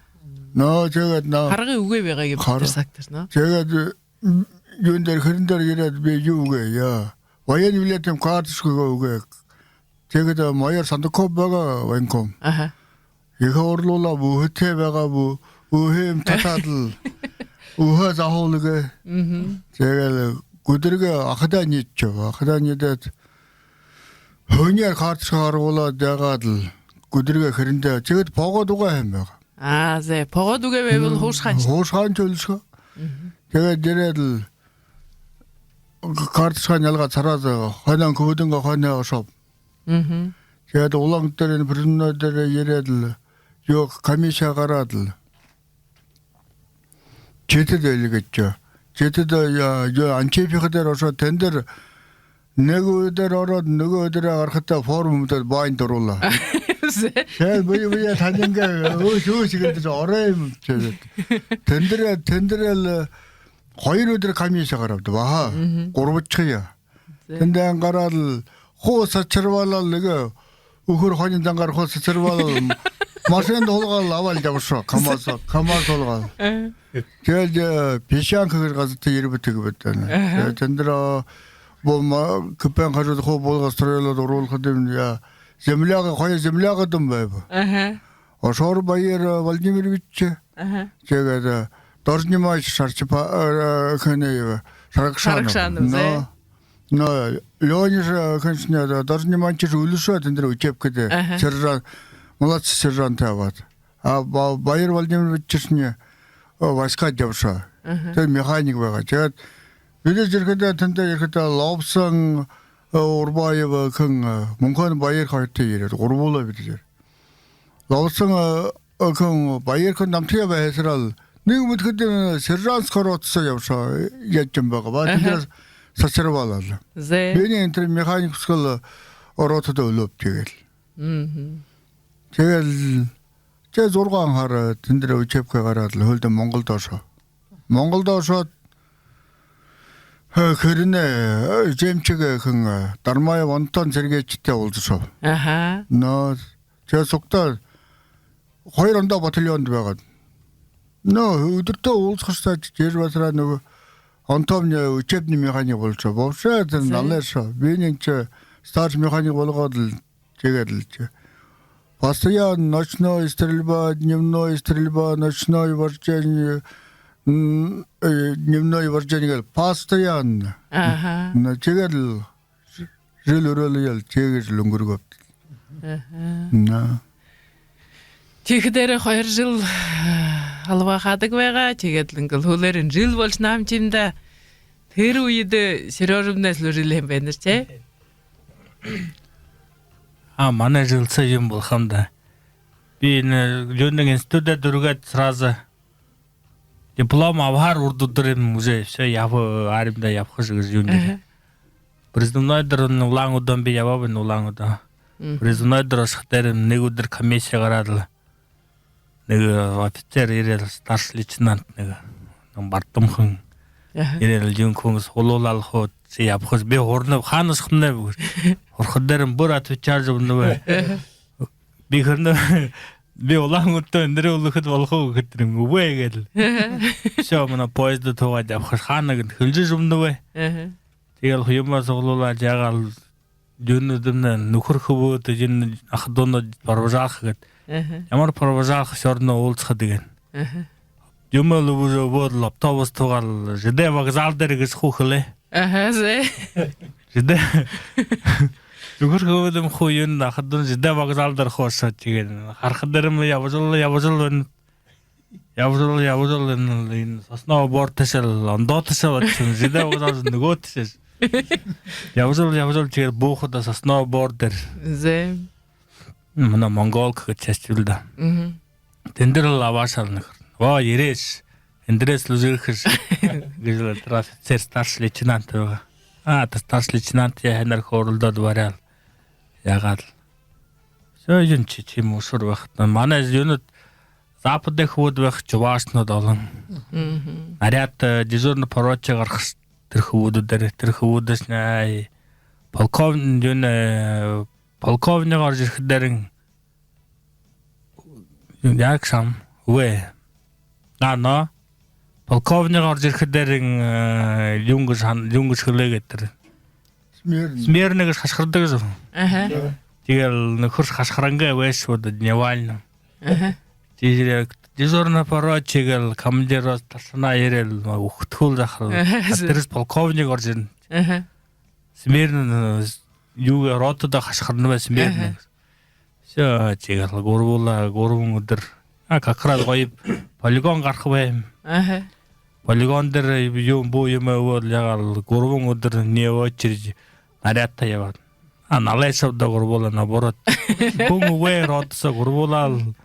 Но, тиигээд, но. Харгы үгы байгаа юм. Хар-, тэрэ сагтар, но. Тиигээд, м, юундэ, хэрэндээр ерээд, би юу үгы, яа. Военный билет юм, карточка үгы. Тиигээд, э, майор Сандаков байгаа, военком. Аха. Ехэ уурлуулаа, бү үһэтэй байгаа бү, үһэм татаад лэ, үһөө заһуулагы. Мгм. Тиигээд лэ, гүдэргэ ахадаа ниидэшэб, ахадаа ниидээд, һүниеэр карточка гаргуулаад яагаад лэ, гүдэргэ хэрэндээ, тиигээд погода угаа һэн байгаа. А, зэ, погода үгы байбал, м, һуушхаан шэнги. Һуушхаан шэнги үлэшэхэ. Мгм. Тиигээд ерээд лэ, карточкань ялгаад, сараад, хойноонь хүбүүдэнгээ хойноһоо ошооб. Мгм. Тиигээд Улаан-Үдэ дээрэ, энэ Придомной дээрэ ерээд лэ, юу, комиссия гараад лэ. Читэдэ эльгээшэ. Читэдэ, я, юу, Антипиха дээрэ ошоод, тэндэр нэгэ үдэр ороод, нүгөө үдэрөө гарахадаа форма үмдөөд, бааньда оруулаа. Зэ. Тиигээд бэе бэеэ таниингаа өөш, өөш гэлдэж ороо юм, тиигээд. Тэндэрээ, тэндэрээ лэ хоёр үдэр комисси гараабди баһа. Мгм. Гурбадахияа. Зэ. Тэндээ гараад лэ, хуу сачирбалаад лэ, нэгэ үхэр хонин зангаар хуу сачирбалаад лэ, машинада һуулгаад лэ абаад лэ ябашоо, КамАЗ, КамАЗ һуулгаад. Э. Тиигээд, э, Песчанка гэжэ газарта ерэбэт гэбэт байна. Аха. Тиигээд тэндэрээ, э, бу ма-, КП-н хажууда хуу буулгаа строилоод оруулхадам, я, земляга, хоёр землягууд юм байба. Аха. Ошоор Баир, э, Владимирович. Аха. Тиигээд, э, Доржо Нимаевич Шарчипа-, э, Хэнэев, Шарагшанов. Шарагшанов, зэ. Но, но Лёня же, конечно, да, Доржо Нимаевич же үлэшөө тэндэрээ учебкада. Аха. Сержант, младший сержант абаад. А Ба-, Баир Владимирович же, э, войскада ябашоо. Аха. Тиигээд механик байгаа. Тиигээд бидэ ерэхэдээ, тэндэ ерэхэдээ Лобсон, э, Урбаев, э, хэн, э, Мүнхэнэй Баир хоёртой ерээд, гурбуулаа бидэ ерээд. Лобсон, э, э, хэн, Баир хэн намтаяа байһан һаа лэ, нэгэ мэдэхэдэ, э, сержантская ротада ябашоо, э, ябажа байгаа ба. Аха. Тэндэ сачирбалаад лэ. Зэ. Бинииень тэрэ механик бусхал, э, ротада үлөөбди тиигээд лэ. Мгм. Тиигээд лэ, тиигээд зургаан һара, э, тэндэрээ учебкада гараад лэ, һүүлдэ Монголдо ошоо. Монголдо ошоод, э, хэрэнээ, э, жэмчэг, э, хэн, э, Дармаев Антон Сергеевичтэй уулзашоо. Аха. Но, тиигээд сугтаа хоёр ондоо батальондо байгаад. Но, үдэртөө уулзахашье, тиигэжэ байтараа нүгөө Антон, э, учебный механик болошоо. Вообще, тэрэ налайшоо. Бинииень ши старший механик болгоод лэ, тиигээд лэ ши. Постоянно ночной стрельба, дневной стрельба, ночной вождение, м, э, дневной вождение гээл, постоянно. Аха. Но, тиигээд лэ жэл үреэл ябаал, тиигэжэ лэ үнгэргөөбди. Аха. Но. Тиихэдээрээ хоёр жэл, э, алба хаадаг байгаа. Тиигээд лэ ингээл һүүлээрэнь жэл болошоно һэм ши даа. Тэрэ үедэ Серёжамнай служил һэм байна ши, тээ? А, манай жэл сая юм болохо юм даа. Би энэ юундэ институдаа дүүргээд сразу диплом абахаар урда үдэр юм уже, всё, ябаха, армида ябаха гэжэ юундэ. Аха. Призывной дээрэ Улаан-Үдэ би ябааб, Улаан-Үдэ. Мгм. Призывной дээрэ ошоходоо нэгэ үдэр комисси гараад лэ, нэгэ офицер ерээд лэ, старший лейтенант нэгэ, нэгэ бардамхан. Аха. Ерээд лэ, юун, хүн суглуулаад хуу, ши ябахаш, би һуранаб, хаана ошохомнай бэ гэжэ. Һурахадаа бүри отвечажа үгэнэб. Аха. Би хэр нэ, би Улаан-Үдэдэ эндэрээ үлэхэдэ болохо гү гэхэдэрынь, үгы гээл. Аха. Всё, манай поезда һуугаад ябахаш, хаана гэхэдэ, хэлэжэ үгэнэб. Аха. Тиигээл юумэ суглуулаад, яагаал, юунүүдэмнай, нүхэр хүбүүд, энэ аха дүүнүүд провожалха гээд. Аха. Ямар провожалха, всё равно уулзахада гээд. Аха. Юумэ лэ үгөөд, автобус һуугаал, ЖД вокзал дээрэ гэжэ хуу хэлээ. Аха, зэ. ЖД. Нүхэр хүбүүдэмнай хуу, юун, аха дүүнүүдэмнай ЖД вокзал дээрэ хуу ошоо, тиигээд харахадамни ябажал, ябажал байна. Ябажал, ябажал, энэ, энэ сосновый бор тээшэл ондоо тээшээ болошоно, ЖД вокзал нүгөө тээшээ. Ябажал, ябажал, тиигээд буухадаа сосновый бор дээрэ. Зэ. Манай Монголка гэжэ часть бии даа. Мгм. Тэндэрэл абаашаал, нүхэр: «Оо, ерээш. Эндэрээ служирхэш», — гэжэл тэрэ офицер, старший лейтенант байгаа. А, тэрэ старший лейтенантаяа һайнаар хөөрэлдөөд баряал. Яагаал. Всё, юун ши, ши мүшэр байха. Манай юунүүд, западын хүбүүд байха, чувашнууд олон. Мгм. Наряд, э, дежурный поручик гарахаш тэрэ хүбүүдээр, тэрэ хүбүүдшни, ай, полковник, юун, э, полковник орожо ерэхэдэрынь, юун, яагаашам, үгы. А, но полковник орожо ерэхэдэрынь, э, юун гэжэ һан-, юун гэжэ хэлээ гээд тэрэ. Смирно. Смирно гэжэ хашхардаг гэжэ. Аха. Да. Тиигээл нүхэршни хашхарангай бэшэ гү даа, дневальным. Аха. Тиигээд дежурный поручик гээл, командир роты, старшина ерээд лэ, үхтэгүүл захал. Аха. А тэрэшни полковник орожо ерэнэ. Аха. Смирно, э, юугээ, ротада хашхарна бай, смирно. Аха. Всё, тиигээл гурбуулаа, гурбан үдэр. А, как раз гоё полигон гараха байнабди. Аха. Полигон дээрэ юун, буу юумэ үгөөд, яагаал, гурбан үдэр не очередь нарядта ябаад. А, налайшабди даа гурбуулаа, наоборот. Хүн үгы, ротада гурбуулаал.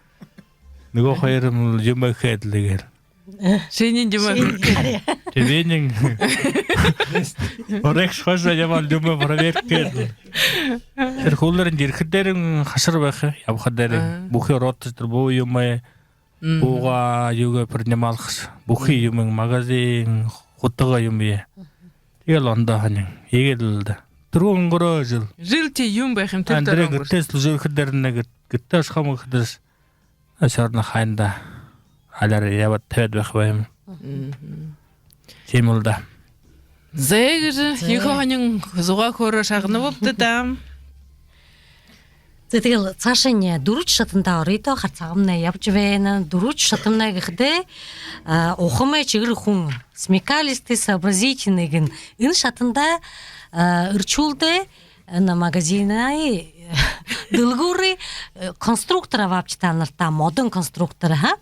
Нүгөө хоёр юм, юм хээд лэ гээ. Шинии юм. Шинии. Тэ, би нэгэ оройгш хойшоо ябаал, юм проверка хээд лэ. Тэрэ хүлөөрэн ерэхэдээрээ хашар байха, ябахадаараа. Аа. Бүхы ротор тэрэ буу юумэ, мгм, буугаа, юугээ принималхаш. Бүхы юумэн, магазин, хутага юумэ. Тиигээл ондоо һонин. Иигээд лэ даа. Түрүүн үнгэрөө жэл. Жэл тэ юм байха юм, тэрэ түрүүн үнгэрөө. Гэртээ служил хэдэрнэ, гэр-, гэртээ ошохом гэхэдэш. Ошоорнь хаяанда. Аляар ябаад табяад байха юм. Мгм. Тиимэл даа. Зэ, гэжэ, зэ, ехэ һонин зугаа хөөрөө шагнабабди даа. Зэ, тиигээл саашань дүрбэдэхи шатанда оройдоо, хара сагамнай ябажа байна. Дүрбэдэхи шатамнай гэхэдээ, а, ухамай чигэр хүн, смекалистый, сообразительный гэнэ. Энэ шатанда, а, эршүүлдэ, энэ магазинай дэлгүүрэй, э, конструктор абаабди таанартаа, модон конструктор, ха?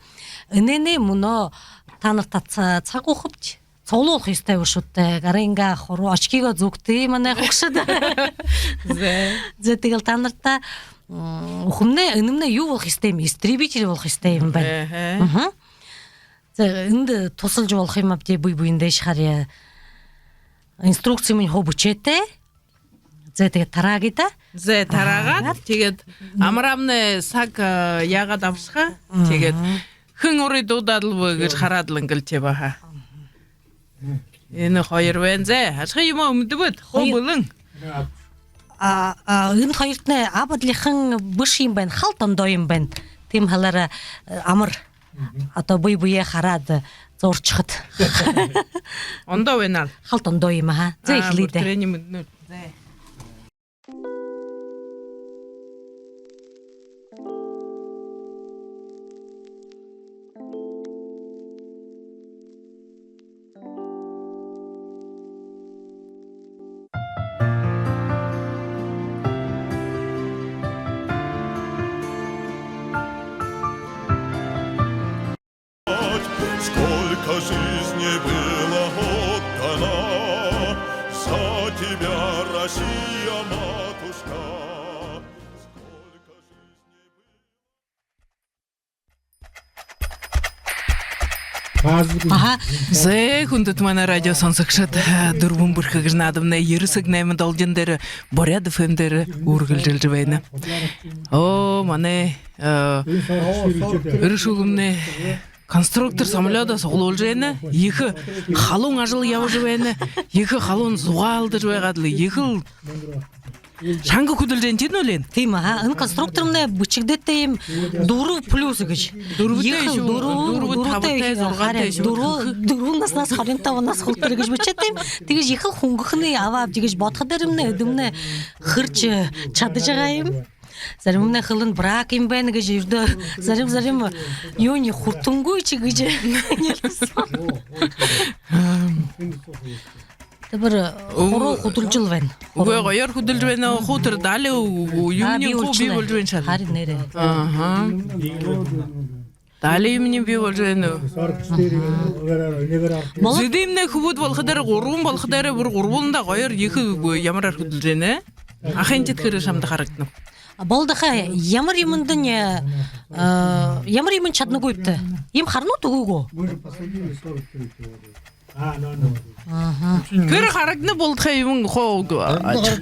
Энээнэй мүнөө таанартаа ца-, саг үгэхэбди. Суглуулха ёһотой бэшэ гүт даа. Гарынгаа хуруу, очкигоо зүгты манай хүгшэд. Зэ. Зэ, тиигээл таанартаа, м, үхэмнай, энэмнай юу болохо ёһотой юм? Истребитель болохо ёһотой юм байна. Эхэ. Мгм. Зэ, эндэ тусалжа болохо юм аабди, бэе бэедээшье харая. Инструкци минь хуу бэшээтэй. Зэ, тиигээд тараагты даа. Зэ, тараагаад, тараагаад, тиигээд амарамнай саг, э, яагаад абашаха. Мгм. Тиигээд хэн урые дуудаад лэ бэ гэжэ хараад лэ ингээл тэ баһа. Энэ хоёр байна. Зэ, ашхы юумэ үмдэбэт, хуу бэлэн. А, а, энэ хоёртнай аба адлихан бэшэ юм байна, халта ондоо юм байна. Тиимэ һаалаараа, э, амар. Мгм. Одоо бэе бэеэ хараад, э, зууршахат. Ондоо байна аал. Халта ондоо юм, аха. Зэ, а, эхилыт даа. Бүртэрэнь мэдэнэ. Зэ. Сколько жизней было отдано за тебя, Россия, матушка. Сколько жизней было. Аха. Зэ, хүндэтэ манай радио соносогшод, «Дүрбэн бэрхэ» гэжэ наадамнай ерэн сэг найман долгин дээрэ Буряад ФМ дээрэ үргэлжэлжэ байна. Оо, манай, э, эрэшүүлэмнай конструктор самолёдоо суглуулжа байна. Ехэ халуун ажал ябажа байна. Ехэ халуун зугаа алдажа байгаад лэ, ехэл шанга хүдэлжэ байна, тиимэ гү, Лена? Тиимэ, аха. Энэ конструктормнай бэшэгдэтэй юм дүрбэ плюс гэжэ. Дүрбэтэй. Ехэл шүү, дүрбэ, дүрбэ, дүрбэтэй табатай, шүү, зургаатай харин шүү. Дүрбэ, дүрбэн наһанһаа хорин табан наһа хүрэтэр гэжэ бэшээтэй юм. Тиигэжэ ехэл хүнгэнэй абаабди гэжэ бодоходоорнь эдэмнай хэржэ шадажа байгаа юм. Заримнай хэлэнэ, брак юм байна гэжэ, ердөө зарим, зарим юуниинь хүртэнгүйшье гэжэ. Тэрэ хуруу хүдэлжэл байна. Үгы, гоёор хүдэлжэ байна. Хуу тэрэ дали, а, юумэниинь хуу бии болжо байна шаа. Харин нээрээ. Аха. Дали юумэниинь бии болжо байна. Зэдымнай хүбүүд болоходоо, гурбан болоходоо, бүри гурбанда гоёор ехэ, үгы, ямараар хүдэлжэ байна. Ахынхид тэрэ шамда харагданаб. А, болдохо, ямар юумэндэнь, э, э, ямар юумэндэнь шаданагүйбта. Иимэ харанагүйт гү? Аха. Тэрэ харагданаб, болдохо юумэн хуу.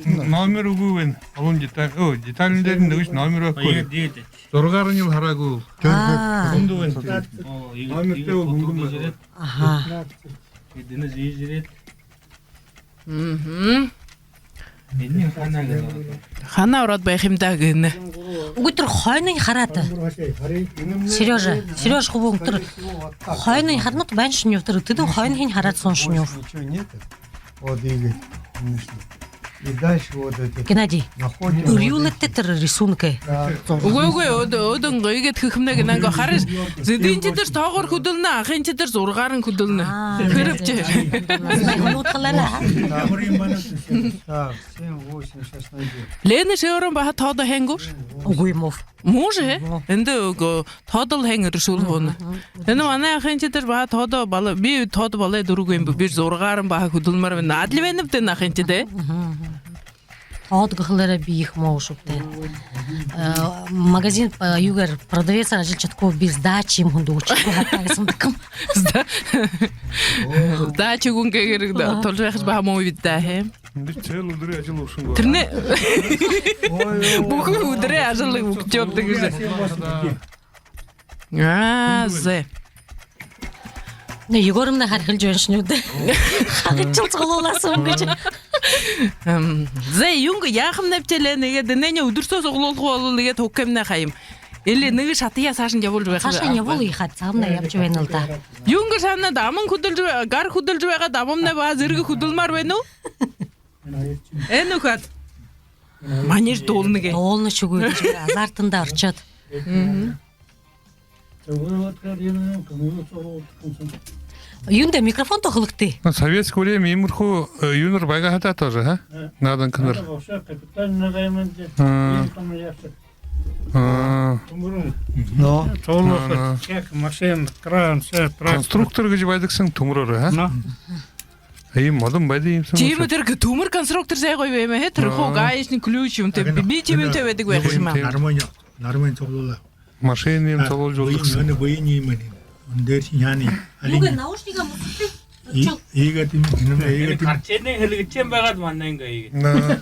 Номер үгы байна. Олон деталь. Оо, детальнай дээрэнь нэгэшье номер үгы. Зургаарынь хараагүй. А. Хүндэ байна. Номертэй хүндэ байна. Аха. Эдэнэ зижирээд. Мгм. Энэнь ханаа гэнэ? Ханаа ороод байха юм даа гэнэ. Үгы, тэрэ хойноонь хараад. Серёжа, Серёжа, хүбүүн, тэрэ хойноонь харанагүйт байнаш нюув, тэрэ тэдэн хойноонь хараад суншни нюув. Ничего нет. Вот и, конечно. И дальше вот это. Геннадий, находим вот эти. Үрюлэдтэ тэрэ рисунок. Да. Үгы, үгы, өөдэ, өөдэнь иигээд хэхэмнай гэнэ, ангиинь харыш. Зэдынхид тэрэ тоогоор хүдэлнэ, ахынхид тэрэ зургаарынь хүдэлнэ. А. Хэрэгшье. Нутгалаараа. Так, семь, восемь, сейчас найдём. Лена, ши өөрөө баһа тоодо һайн гүш? Үгы, муу. Муу шэ? Муу. Эндэ үгы, тоодол һайн, эрэшүүл һууна. Мгм. Энэ манай ахынхид тэрэ баһа тоодо балай, би тоодо балай дургүй юм бэ. Би зургаарынь баһа хүдэлмээр байна. Адли байнабди энэ ахынхид, э? Мгм. тоодо гэхэлээрээ би ехэ муу шуу даа. Э, магазин, э, юугээр продавец ажаллажа шадахагүй, би сдача юумэ хүндэ үгэхэгүй хатаа һэм даа. Сда-, сдача үгэнгээ гэрэг даа, тулжа байхаш баһа муу бидэ даа, хэ? Эндэ цээл үдэрэй ажал ушан гоо. Тэрэнэй бүхы үдэрэй ажал үгэжэ ябадаг гэжэ. Аа, зэ. Нэ, Егоровна харахалжа байна шэнүүд. Хахад жэл суглуулаа һэм гэжэ. Эм, зэ, юун гэ, яахамнай бшэлээ, нэгэ дэнэнэ үдэр соо суглуулха болбол нэгэ тугхамнай хаям. Или нэгэ шатаяа саашань ябуулжа байха. Саашань ябуул, яахаб, саамнай ябажа байнал даа. Юун гэ, шаанад аман хүдэлжэ бай-, гар хүдэлжэ байгаад, амамнай баһа зэргэ хүдэлмээр байна гү? Э, нүхэд. Манайш дуулна гээ. Дуулна шүгөө гэжэ би азартанда оршоод. Мгм. Юундэ микрофон тохологты? Ну, советское время иймэрхүү, э, юунэр байгаа хадаа тоже, а? Э. Наадан кэнэр. Надо вообще капитально нагайман дэ. А. Иймэрхүү яаха. А. Түмэрэн. Но. Цолоо. А, но. Как машина, кран, всё, трактор. Конструктор гэжэ байдаг һэн түмэрөөр, а? Но. Иимэ олон байдаг юм һэн. Тиимэ, тэрэ түмэр конструктор зай гоё бэймэ, хэ? Тэрэ хуу гаечный ключ юумэтэй, би, би тиимэ юумэтэй байдаг байха юм аа. Нармын, нармын цуглуулаа. Машина юумэ цуглуулжа болдог һэн. Энэ бэеын юумэн. Үндэр шэнь яана. Юугээ, наушнигаа мүсэтэй? Иигээд юм, иигээд юм. Харчаанай хэлэгдэжэ байгаад манай иигээд. На.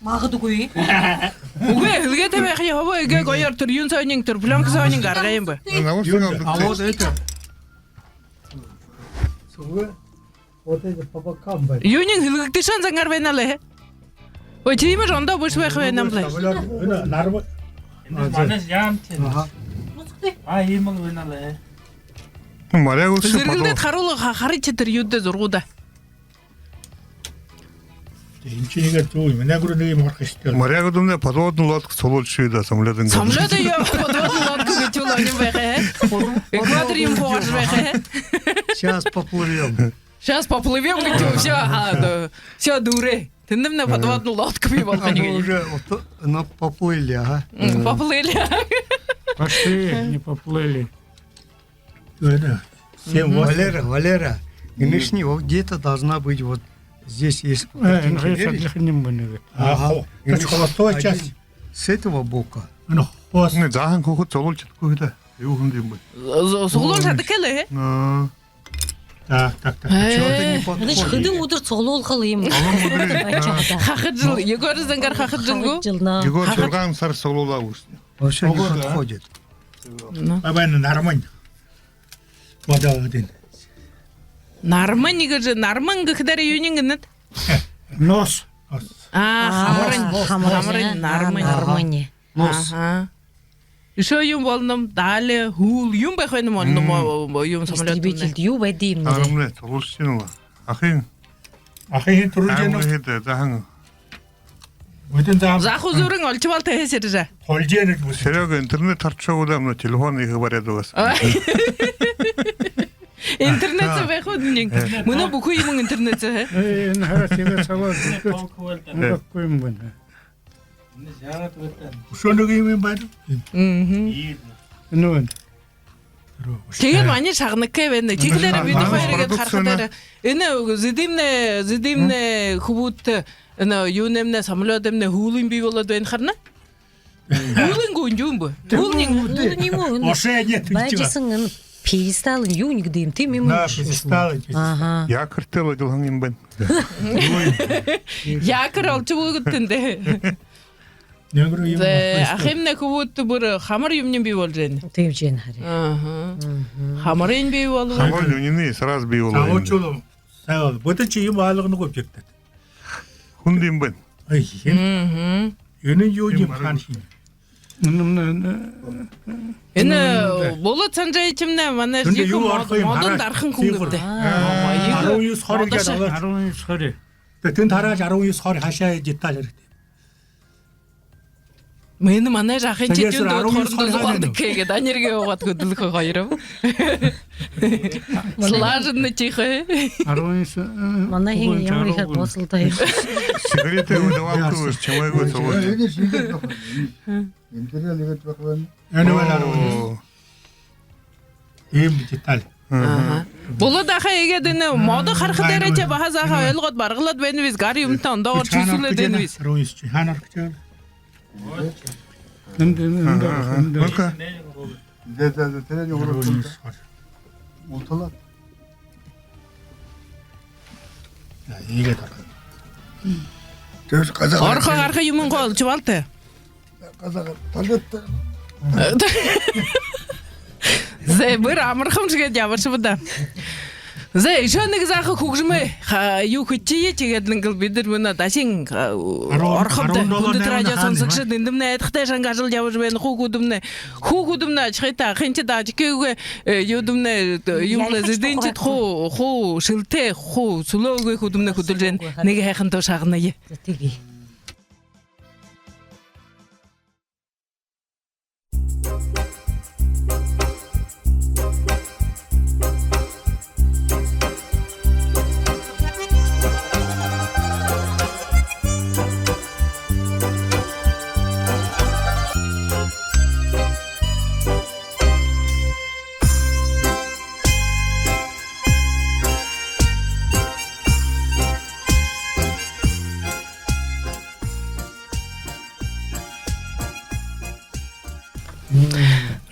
Магадгүй. Үгы, хэлэгээтэй байха ёһогүй, иигээ гоёор тэрэ юун соонь, тэрэ плёнка соонь гаргаа юм бэ. Наушнигаа. А вот это. Сүүгээ. Вот это по бокам байна. Юуниинь хэлэгдэһэн зангаар байна лэ. Ой, тиимэ ондоо бэшэ байха байна юм лэ. Самолёт, энэ нарма. Эндэ манай яам тиимэ. Аха. А, иимэл байна лэ. Моряк үсэ. Зэргэлдээд харуулаа, ха-, харыш тэрэ юудэ зургуудаа. Тиимэ, иигээд зүб юм. Манай гүрэнэй иимэ орхо шэтэй. Моряк үмнэ подводный лодка суглуулжа шуу даа, самолёт иигээд. Самолёт юу, подводный лодка гэжэ юун юм байха, э? Экватор юумэ хуу гаража байха, э? Сейчас поплывём. Сейчас поплывём, говорит, всё, ага, да. Всё, дүүрээ. Тэндэмнай подводная лодка бии болохо юм. А мы уже вот, ну, поплыли, ага. М, поплыли. Пошли, не поплыли. Да, да. Всем вот. Валера, Валера, конечно, вот где-то должна быть вот здесь есть. Э, ну, я сейчас не буду. Ага. Значит, холостая часть. С этого бока. Ну, хос. Не, дахин хохот золол чадхагүйдэ. Юу хүндэ юм бэ? З-, з-, суглуулжа шадахагүй лэ, э? А. Так, так, так. Э. Чё ты не подходишь? Хэдэн үдэр суглуулхал юм. Олон үдэр. Хахад жэл, Егор зангаар хахад жэл гү? Хахад жэл, но. Егор зургаан сар суглуулаа үгы. Вообще не подходит. Ну. Бабай, ну, нармань. Бодоо один. Нармань гэжэ, нармань гэхэдэ юуниинь гэнэт? Нос. Нос. А, хамарынь. А, хамарынь. Хамарынь, а, нармань. Нармань. Нос. Ага. Ещё юм болоно, далее, һүүл юм байха юм болоно, м, юм самолёт. Истребитель юу байдаг юм нэрэ? Армнэ, тулшин ла. Ахын. Ахын түрүүлжэ байна. Ахын, да, дахин. Бүтэн зам. Захуу зүрэн олжо болтогой, Сережа. Холжо байна гэжэ. Серёга, интернет харшагүй даа, мынаа телефон ехэ баряад угаас. А. Интернет байха юм гү? Э. Мүнөө бүхы юумэн интернет, э? Э, энэ хараа, тиигээд сагаа зүрхэ. Э. Үгэгүй юм байна. Үшөө нэгэ юм байна. Мгм. Энэ байна. Тиигээд манай шагнахагүй байна. Тиихэдэ бидэ хоёр иигээд харахадаа. Энэ зэдымнай, зэдымнай хүбүүдтэ, энэ юунэмнай, самолёдымнай һүүлынь бии болоод байна, харана? Һүүлынь гү, юун бэ? Һүүлынь, һүүлынь юм гү? Ошоо, нет, байжа һэн, энэ пьедестал юм, юун гэдэг юм, тиимэ юм. Да, пьедестал. Ага. Якорьтой л адилхан юм байна. Якорь олжо үгөөд тэндэ. Зэ, ахымнай хүбүүдтэ бүри хамар юумэниинь бии болжо байна. Тиимэ жэн хари. Аха. Мгм. Хамарынь бии болоо. Хамар юумэниинь сразу бии болоо. Сагаа зүрхэ. Сагаа. Бүтэн ши юм алгана гү бжэгтэд. Хүндэ юм байна. Ай, юм. Мгм. Юунэй юу юм хаана ши? Энэ Болот Санжаевичмнай манай юун орхо юм, модон дархан хүн гэдэг. Аа. Арбан юһэ хорин. Арбан юһэ хорин. Тэндэ харааш, арбан юһэ хорин хашаа деталь хэрэгтэй. Мэнэ манай жахын читэн дот хордо зугаалдаг гээд, аниргээ угаад хөдөлгөө хоёроо. Слаженно, тихо. Арбан юһэ, э, манай хин ямар ихээр босолтой. Сигаретэ удавалку чамайгу цогод. Интернет игээд бахван. Эндэ байна арбан юһэ. Иимэ деталь. Аха. Булад ахай, иигээд энэ модо харахадаа, тэ баһа заахан ойлгоод баргалаад байна бэзэ, гар юумэнтнай ондоогоор чүсүүлээд байна бэзэ. Хаана орхиж байгаа? Эндэ, эндэ, эндэ. Зэ, зэ, зэ, тэрэнээ уруу. Улталаад. Яа, иигээд хараа. Тэрэ газаа орохо гараха юумэн гү, олжо баалта. Газаа талдаад. Зэ, бүри амархамшье гээд ябашаба даа. Зэ, үшөө нэгэ заахан хүгжэмөө, ха, юу хэжэ, тиигээд лэ ингээл бидэ мүнөө дашин, а, орохобди. Хүндэтэ радио соносогшод, эндэмнай айхабтар шанга ажал ябажа байна. Хуу хүдэлмэнэй, хуу хүдэлмэнэй ажахыта, ахыншье даа ажахагүй, э, юудэмнай, э, юумэл, зэдыншье хуу, хуу шэлтэй, хуу сүлөөгүй хүдэлмэнэй хүдэлжэ байна. Нэгэ һайхан дуу шагная. Зэ, тиигэе.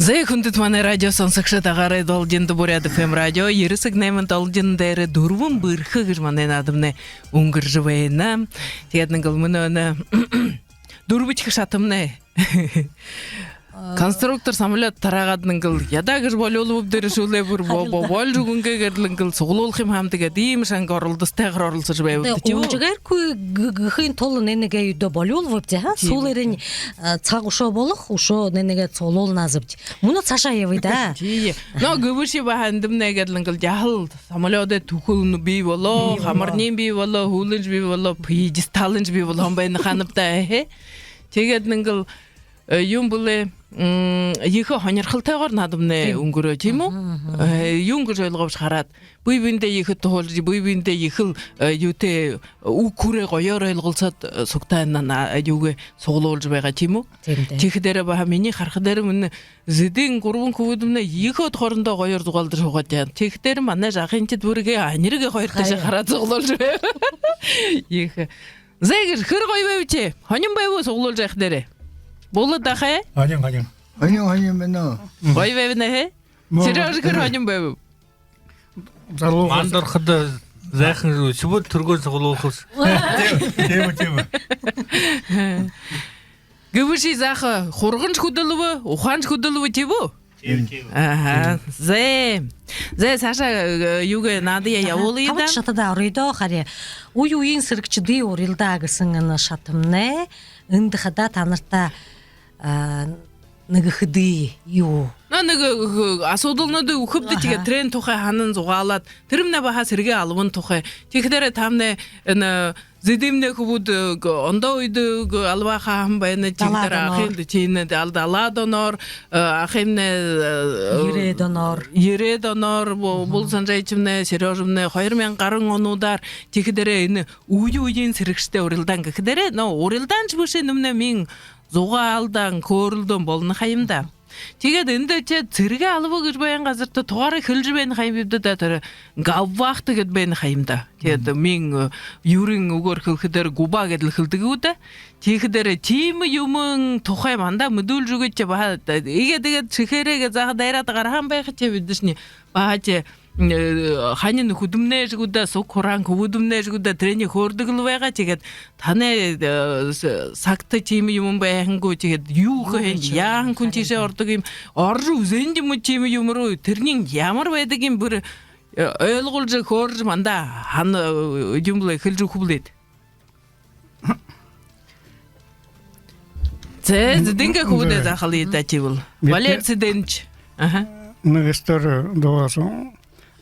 Зэ, хүндэтэ манай радио соносогшод, агаарай долгиндо Буряад ФМ радио, ерэн сэг найман долгин дээрэ «Дүрбэн бэрхэ» гэжэ манай наадамнай үнгэржэ байна. Тиигээд лэ ингээл мүнөө энэ дүрбэдэхи шатамнай. Конструктор самолёт тараагаад лэ ингээл, ядаа гэжэ болюулбаб даа, шүүлэй бүри бо-, бо-, болжо үгэнэ гээд лэ ингээл суглуулха юм һэм даа гээд, иимэ шанга оролдосотойгоор оролсожо байбабди. Тиимэ гү? Унжагааргүй гэ-, гэхын тула нэгэ нэгэ юудэ болюулбабди, ха? Тиимэ. Һүүлээрнь, а, саг үшөө болохо, үшөө нэгэ нэгэ суглуулнабди. Мүнөө саашаа ябая даа. Тиимэ. Но гэбэшье баһа эндэмнай гээд лэ ингээл яһала самолёдой түхэлнь бии болоо, бии болоо, хамарнь бии болоо, һүүлынь бии болоо, пьедесталынь бии болоо һэм байна хаанаб даа, эхэ. Тиигээд лэ ингээл, э, юун бэлэй, м, ехэ һонирхолтойгоор наадамнай үнгэрөө, тиимэ гү? Мгм, мгм. Э, юун гэжэ ойлгообши хараад, бэе бэедээ ехэ туһалжа, бэе бэедээ ехэл, э, юутэй, үг хүрээ гоёор ойлгосоод, э, сугтаа на-, на-, юугээ суглуулжа байгаа, тиимэ гү? Тиимэ даа. Тиихэдээрээ баһа минии харахадаараа, мүнөө Зэдын гурбан хүбүүдэмнай ехэ хоорондоо гоёор зугаалдажа һуугаад байна. Тиихэдээрээ манай жаагыншье бүри анираа хоёртоо шахараад суглуулжа байба. Ехэ. Зэ, гэжэ хэр гоё байбаши. Һонин байба гү суглуулжа байхадаараа? Булад ахай? Һонин, һонин. Һонин, һонин байна. Гоё байба гү, хэ? Серёжа хэр һонин байба? Залуу мандархада зайхан шүү. Шүбэл түргөөн суглуулхаш. Тиимэ, тиимэ, тиимэ. Гэбэшье заахан хурганшье хүдэлбэ, ухааншье хүдэлбэ, тиимэ гү? Тиимэ, тиимэ. Аха, зэ. Зэ, саашаа, э, юугээ, наадаяа ябуулая даа. Табадахи шатада оройдоо, харин. Үе үеын сэрэгшэдэй урилдаа гэһэн энэ шатамнай. Эндэ хадаа танарта, а, нэгэ хэды юу, но, нэгэ, э, асуудалнуудые үгэхэбди, тиигээд тэрэн тухай һанан зугаалаад, тэрэмнай баһа сэрэгэй албан тухай. Тиихэдээрээ таамнай энэ зэдымнай хүбүүд, э, ондоо үедэ, э, албаа хааһан байна, тиихэдээрээ ахын, тиинэ, дал-, далаад оноор, э, ахымнай, э, ерээд оноор. Ерээд оноор, бу-, Булад Санжаевичмнай, Серёжамнай, хоёр мянга гаран онуудаар, тиихэдээрээ энэ үе үеын сэрэгшэдэй урилдаан гэхэдээрээ, но урилдааншье бэшэ, энэмнай мин зугаалдаан, хөөрэлдөөн болоно ха юм даа. Тиигээд эндэ тээ сэрэгэй алба гэжэ байһан газарта тугаараа хэлэжэ байна ха юм бибди даа, тэрэ гаввахта гээд байна ха юм даа. Тиигээд мин, э, юрын үгөөр хэлэхэдээрээ губа гээд лэ хэлэдэг гү даа. Тиихэдээрээ тиимэ юумэн тухай манда мэдүүлжэ үгыт, тээ баһа, иигээд, иигээд шэхээрээ гээд заахан дайраад гараһан байха, тээ бидэшни баһа, тээ э, ханин хүбүүдэмнай шэгүүдээ, суг хураһан хүбүүдэмнай шэгүүдээ, тэрэниие хөөрэлдэдэг лэ байгаа. Тиигээд танай, э, с-, сагта тиимэ юумэн байһан гү, тиигээд юу хэһэн, яаһан хүн тиишээ ородог юм, орожо үзэн юм гү тиимэ юумэ руу, тэрэниинь ямар байдаг юм, бүри, э, ойлгуулжа, хөөрэжэ манда һана, э, юумэ лэ хэлэжэ үгэхэ бэлэйт. Зэ, Зэдынгээ хүбүүдээ захалыт даа, тиибэл. Валерий Цыденович. Аха. Нэгэ истори дууһан.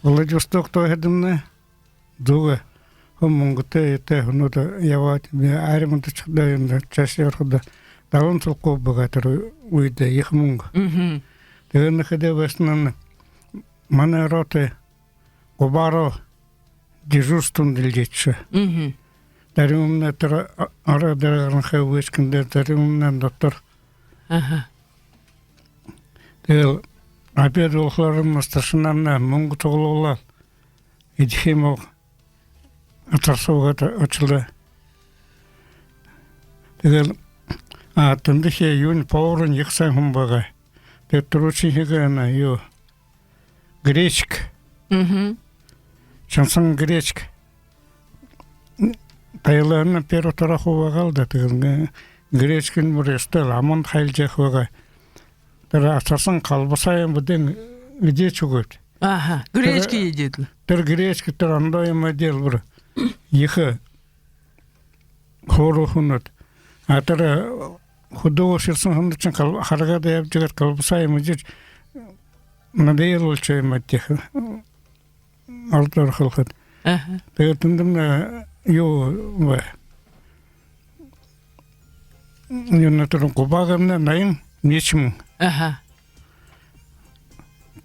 Владивостокто һэдэмнай зүгөө. Хуу мүнгэтэй, эетэй хүнүүд ябаад, би армида ошоходоо, эндэ чаашаа ороходоо далан сулхуу байгаа тэрэ үедэ, ехэ мүнгэ. Мгм. Тиигээд нэгэ хэды байһан, манай рота губа руу дежурствондо эльгээжэ. Мгм. Заримынь тэрэ а-, арай дээрэ гаранхай вышкэндэ, заримынь дотор. Аха. Тиигээл обед болохолоороо старшинамнай мүнгэ суглуулаад, эдихэ юм гү, асарсуугаад ошолоо. Тиигээл, а, тэндэхи юун, поварынь ехэ сайн хүн байгаа. Тиигээд түрүүшынхиеэ энэ юу, гречка. Мгм. Шансан гречка. Таиландын первый турахуу байгаа л даа. Тиигээл гречкань бүри эстэл аманда хайлажа яаха байгаа. Тэрэ асарһан колбаса юм бүдэн эдеэшэгүй. Аха, гречка эдеэд лэ. Тэрэ гречка, тэрэ ондоо юм эдеэл бүри. Ехэ хөөрөө хүнүүд. А тэрэ, э, хүдөөгөө шэрсэн хүнүүдшни кол-, харгада ябажа иигээд колбаса юм эдеэжэ, надоел болошоо юм эдеэхэ. Олдор халхад. Аха. Тиигээд тэндэмнай юу бэ? Юунэй тэрэ губаагаймнай наян нишмэн. Аха.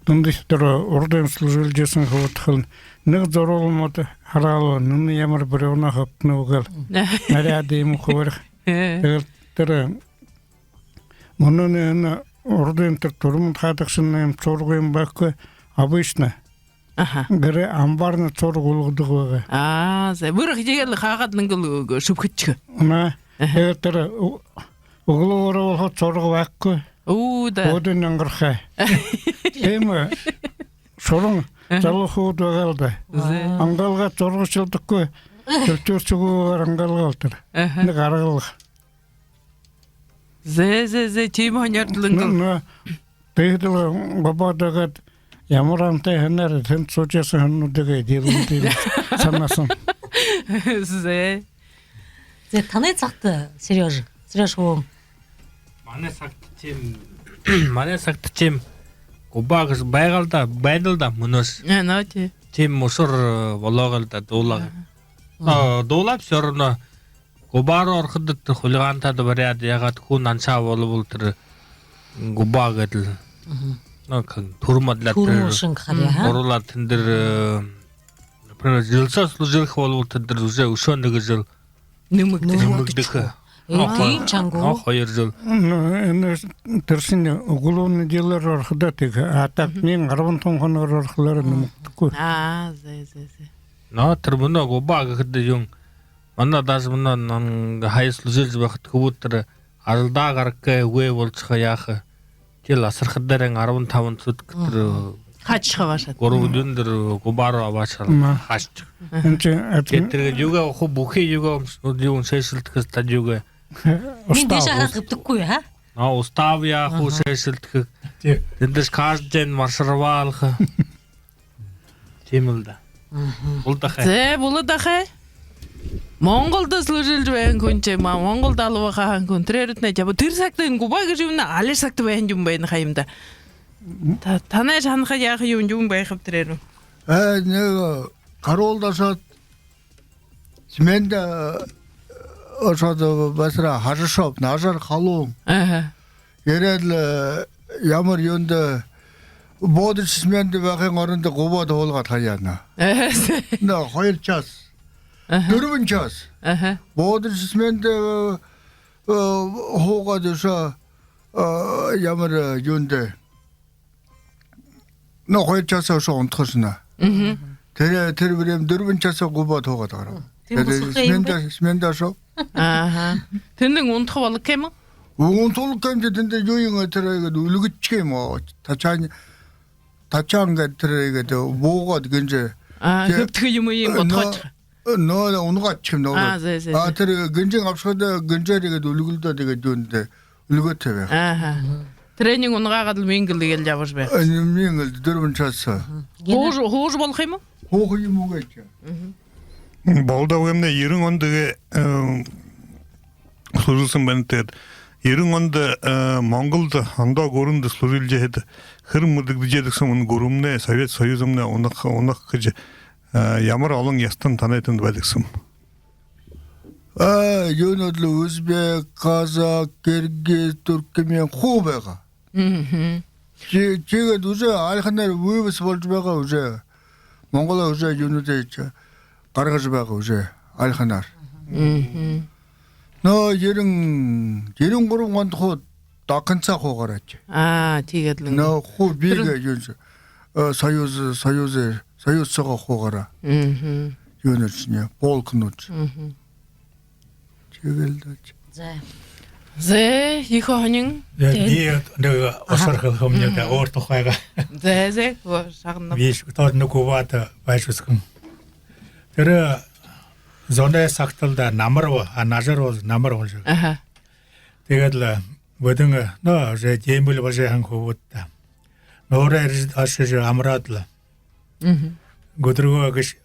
Тэндэ тэрэ урдын служил жэсэн хабтахал нэгэ зураал модо хараал, нэн ямар бревно хабтана үгэл. Наряд юм хубарх. Э. Тиигээл тэрэ мүнөө энэ урдын тэрэ түрмэдэ хадагшанай юм сураг юм бэшэ, обычно. Аха. Гэрэй амбарнай сураг болгодог байгаа. А, за. Бүри тиигээл хаагаад нэгэл шүбхэдшэхэ. Наа. Аха. Тиигээд тэрэ ү-, үглөөгүүрээ болохо сураг бэшэ. Үү, да. Өөдэнь ангарха. Тиимэ, э, шуран залуу хүнүүд байгаа л даа. За. Ангалгаа сураг шэлдэхэгүй. Тэлтүүр шүгүүгээр ангалгаа л тэрэ. Аха. Нэгэ аргалга. Зэ, зэ, зэ, тиимэ һонирхолтой. Ну, ну. Тиигээд лэ губаадаа гээд, ямар амтай һанаар тэндэ суужа яаһан хүнүүдые эдеэлэн тиимэ һанааһан. Зэ. Зэ, танай сагта, Серёжа, Серёж хүбүүн. Манай сагта тиимэ, манай сагта тиимэ губаа гэжэ байгаа л даа, байна л даа мүнөөшье. Э, нөө, тии. Тиимэ ушар, э, болоо гээл даа, дуулаа. Аха. Но дуулаа, всё равно губаа руу ороходо тэрэ хулиганта бариад, яагаад, хүн аншаа болбол тэрэ губаа гээд лэ. Мгм. Но, как, түрмэ адляад. Түрмэ тэрэ шэнги харяа, ха? Оруулаад тэндэр, э, например, жэл соо служил болбол тэндэр уже үшөө нэгэ жэл нэмэгдэхэ. Нэмэгдэхэ. Э, но, тиимэ чанга. Но, хоёр жэл. Ну, энэ тэрэшни уголовный дело руу ороходо тиихэ. А так, мгм, мянга арбан табан хоногоор орохолоор нэмэгдэхэгүй. А, зэ, зэ, зэ. Но тэрэ мүнөө губаа гэхэдэ юун, манай даже мүнөө нан-, һая служил байхада хүбүүд тэрэ ажалдаа гарахагүй болошохо яаха. Тиигээл асархадаарынь арбан табан сутка тэрэ, мгм, хаашаха баашаад, гурбан дүн тэрэ губаа руу абаашаад, мгм, хаашаха. Мгм. Энэшни, тиигээд тэрэ юугээ, охо бүхы юугээ, юм шэшэлдэ хэстэ юугээ. Минь устав, дээшээ хараад ус-, хэбтэхэгүй, ха? Но, устав яаха, мгм, шэшэлдэхэ. Тии. Тэндэш каждый день маршировалха. Тиимэл даа. Мгм. Булта ахай. Зэ, булта ахай. Монголдо служилжа байһан хүн ши, ма-, Монголдо алба хааһан хүн. Тэрэ эртнэ жаба. Тэрэ сагта энэ губаа гэжэ юумэн али сагта байһан юм байна ха юм даа. Та-, танай һанаха яаха юм, юм байха бэ тэрэ руу? Э, нэгэ харуулда ошоод, сменда, э, ошоод, э, басара хажашоо, нажар халуун. Аха. Ерээд лэ, э, ямар юундэ, бодожо сменда байхын орондо губаа туулгаад хаяана. Аха. Но, хоёр час. Аха. Дүрбэн час. Аха. Бодожо сменда, э, э, һуугаад үшөө, э, ямар, э, юундэ. Но, хоёр часаа үшөө унтаха шэнэ. Мгм. Тэрэ, тэрэ время дүрбэн часаа губаа туулгаад гараа. Мгм. Тиимэ. Тэрэ бусаха юм бэ? Сменда, сменда ошоо. Аха. Тэндэнь унтаха болог юм гү? Унтаха болог юм ши, тэндэ юу юм, тэрэ иигээд үлгэдэг юм гү? Тачаан, тачаан гээд тэрэ иигээд буугаад гэнжэ. А, тэ-, хэбтэхэ юумэ юм, но, бодхоошохо. Нөө, унагаашаха юм, нөө. А, зэ, зэ, а, зэ. Тэрэ гэнжын абашаһаа гэнжээр иигээд үлгэлдөө, тиигээд юундэ үлгөөтэй байха. Аха. Мгм. Тэрэниие унагаагаад лэ миингээл иигээд ябажа байха. Э, миингээл дүрбэн часаа. Мгм. Һуужа, һуужа болохо юм гү? Һууха юм үгы ши. Мгм. Болдог юм нэ, ерэн ондо гээ, э, служилһан байна тиигээд. Ерэн ондо, э, Монголдо ондоо гүрэндэ служилжа байхада хэр мэдэгдэжэ байдаг һэм, энэ гүрэмнай, Совет Союзомнай унаха, унаха гэжэ, э, ямар олон ёстон танай тэндэ байдаг һэм? Э, юунүүд лэ, узбек, казак, киргиз, туркмен хуу байгаа. Мгм. Ти-, тиигээд уже альханаар вывоз болжо байгаа уже. Монголой уже юунүүдые ши гаргажа байгаа уже альханаар. Мгм. Но ерэн, ерэн гурбан ондо хуу дахинсаа хуу гараашаа. А, тиигээд лэ. Но хуу бии гээ юун ши. Э, союз, союз. Союз соогоо хуугаараа. Мгм. Юунэршни, полкнууд. Мгм. Тиигээл даа. За. За, ехэ һонин. За, би нэгэ ошор хэлэхэмни даа, өөр тухайгаа. За, за, гү, шагнаб. Би шү-, тоод нэгэ Кубада байжа үсэхэм. Тэрэ зунай сагта л даа, намар ба, а, нажар бол, намар болжо. Аха. Тиигээд лэ, э, бидэн, э, ну, уже дембэль болжо һэн, хүбүүд даа. Нуураа эржэ, ошожо амараад лэ. Мгм. Үдэргөө гэш-,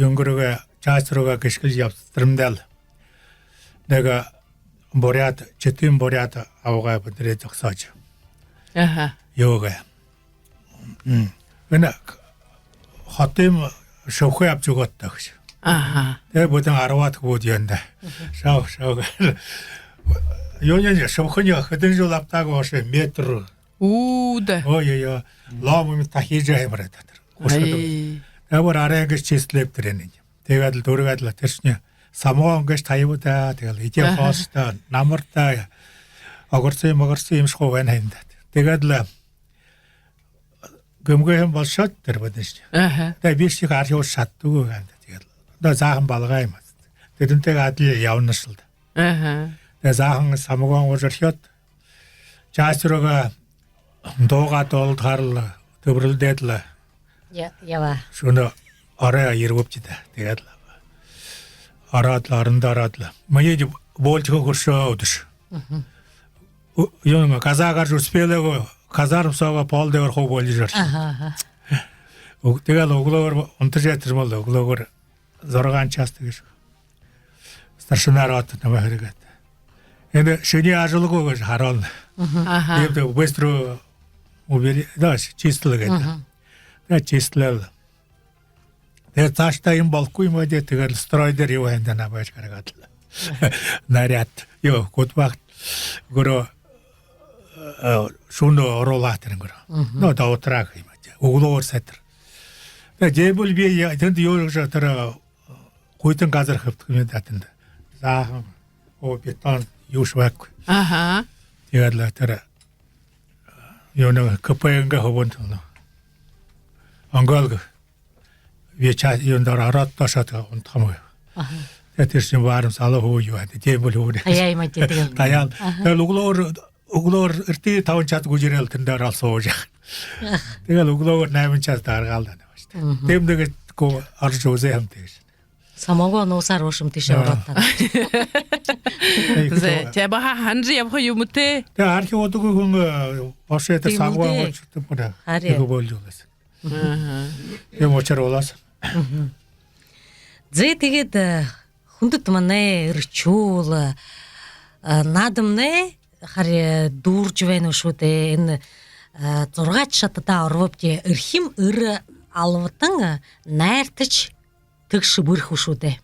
юунгэргөө, часть руугаа гэшхэлжэ ябатармнай лэ, нэгэ буряад, четын буряад абгай бидэнэрээ зогсоожо. Аха. Юугээ. М. Энэ хотын шэбхээ абажа үгөөд таа гэжэ. Аха. Тиигээд бидэн арбаад хүбүүд юм даа. Мгм. Шоо, шоо. Юуниинь, шэбхэниинь хэдэн жэл абатаагүй ошоо, метр. Үү даа. Ой, ой, ой. Лом юм тахижа һэмэрээ татар. Ай. Ямар арай гэжэ чистэлээб тэрэнээ. Тиигээд лэ дүүргээд лэ тэршни самгоон гэжэ табиба даа. Тиигээд лэ эдеэ, аха, хоолсотой, намартай, огурцы, могорцы юумэшье хуу байна һэн даа. Тиигээд лэ гэмгүй һэм болошоод тэрэ бидэншни. Аха. Тиигээд бишни архи ууша шададаггүй һэн даа. Тиигээд лэ. Даа, заахан балга юм аа. Тэрэнтэйгээ адли ябанаш л даа. Аха. Тиигээд заахан самгоон ууж орхёод, часть руугаа дуугаа дуулаад, харал, тэбэрилдээд лэ. Я-, ябаа. Шүнэ орой ерэбэбди даа. Тиигээд лэ ороод лэ, орондоо ороод лэ. Минии болтихо хүршөө үдэш. Мгм. Ү-, юун, казармаар успеэлгүй, казарм соогоо пол дээгүүр хуу болижо оршоо. Аха, аха. Үг-, тиигээд лэ үглөөгүүр унтажа ятармал, үглөөгүүр зургаан часть гэжэ старшина роты намайе хэрэглээд: «Энэ шинии ажал гү?» — гэжэ харуулна. Мгм. Аха. Тиигээд быстро убери-, да, чистэлэ гээд. Мгм. Тиигээд чистэлээл. Тиигээд саашадаа юм болохогүй юм аа даа, тиигээд лэ строй дээрэ юу һэн даа, намайе гаргаад лэ. Наряд. Юу, кутбах. Гүрөө, э, шүнэ оруулаа тэрэнь гүрөө. Мгм. Ну, до утра юм аа даа. Үглөөгүүр сайтар. Тиигээд дээбэл би я-, тэндэ юу гэжэ тэрэ, э, хүйтэн газар хэбтэхэ юм даа тэндэ. Заахан, оо, бетон юушье байхагүй. Аха. Тиигээд лэ тэрэ, э, юу, нэгэ КПНГ хүбүүн тулна. Онгойлго. Би ча-, юундэ ороод, доошоо унтахам. Аха. Тиигээд тэршни баарам сала хуу юу хаа, дээбэл хуу. Таяа юм аа даа, тиигээд. Таяал. Аха. Тиигээд лэ үглөөгүүр, үглөөгүүр эртэ табан час гүйжэ ерээл, тэндэ ороод суужа. Аха. Тиигээд лэ үглөөгүүр найман час даа гаргаал даа. Мгм. Тиимэ нэгэ гү, оржо үзөө һэм тиигэжэ. Самгоон уусаар уушам тиишээ, аа, ороод таа. Эй, зэ, хөө. Тэ баһа һанажа ябаха юм тээ. Тэ архи уудаггүй хүн, э, вообще тэ... Тиимэ самгоон даа. Уушарта бүри. Харин. Ехэ болжо үлээһэн. Аха. Тиимэ ушар болоһон. Мгм. Зэ, тиигээд, э, хүндэтэ манай эрхүүл, э, наадамнай харин дүүржэ байна бшуу даа. Энэ, э, зургаадахи шатада оробобди. Эрхим эрэ албатан, э, найртагша тэгшэ бэрхэ бшуу даа.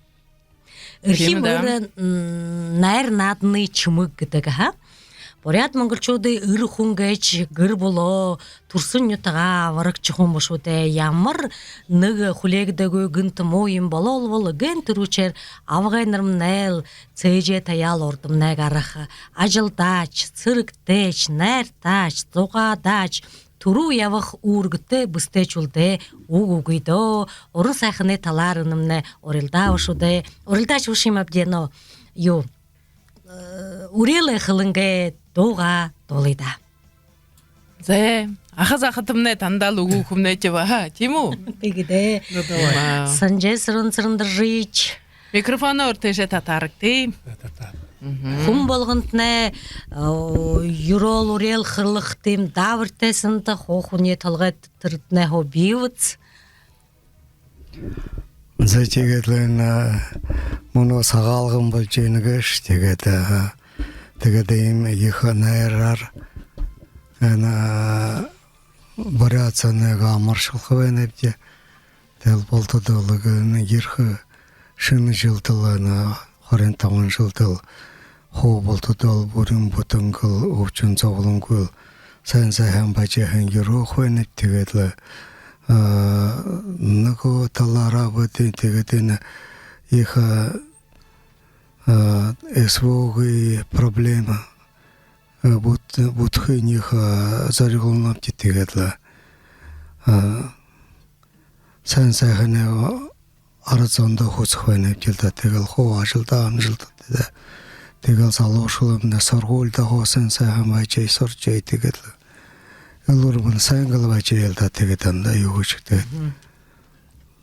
Эрхим... Тиимэ даа. Эрэ, м, найр нааданай чимэг гэдэг, аха. Буряад монголчуудые эрэ хүн гээшэ гэр бүлөө, түрсэн нютагаа абарагша хүн бшуу даа. Ямар нэгэ хүлеэгдээгүй гэнтэ муу юм болоол бол, эгээн түрүүшээр абгайнармнайл цээжээ таяал урдамнай гараха. Ажалдааш, сэрэгтэйш, найртааш, зугаадааш, түрүү ябаха үүргэтэй, бэстэй шүлдэ үгы үгы даа. Уран сайханай талаар энэмнай урилдаа бшуу даа. Урилдааша бэшэ юм аабди, но юу, э, үреэл хэлэнгээ дуугаа дуулая даа. Зэ, аха захатамнай, тандаал үгэ үгэхэмнай ши баһа, тиимэ гү? Тиигээд. Ну, давай. Вау. Санжай Сэрэн-, Сэрэн-Доржиевич. Микрофоноо урда тээшээ татаарагты. Татаа. Мгм. Хүн болгонтнай, э, юрөөл үреэл хэлэхэ тиимэ даабаритай һэн даа, хуу хүнэй толгой тэрэтнай хуу бии бэзэ. Зэ, тиигээд лэ энэ, э, мүнөө Сагаалган болжо байна гээшэ. Тиигээд, э, тиигээд иимэ ехэ найраар энэ, э, буряад зонойгоо амаршалха байнабди. Тиигээл бултадаа лэ энэ ерэхэ шэнэ жэлдэл, энэ хорин табан жэлдэл хуу бултадаа лэ бүрин бүтэнгүй, үбшэн зоболонгүй сайн сайхан байжа һэн ерөөхэ байнабди. Тиигээд лэ, а, нүгөө талаараа бидэ тиигээд энэ ехэ, а, СВО-гой проблема, а, бүд-, бүтэхын ехэ, а, зориглонобди. Тиигээд лэ, а, Сайн сайханаа арад зондоо хүсэхэ байнабди л даа. Тиигээл хуу ажалдаа амжалтатай. Тиигээл залуушуулнай һургуулидаа хуу сайн сайхан байжа, һуража, тиигээд лэ элүүр мэндэ сайн гал байжа л даа. Тиигээд дандаа юу гэжэ, тиигээд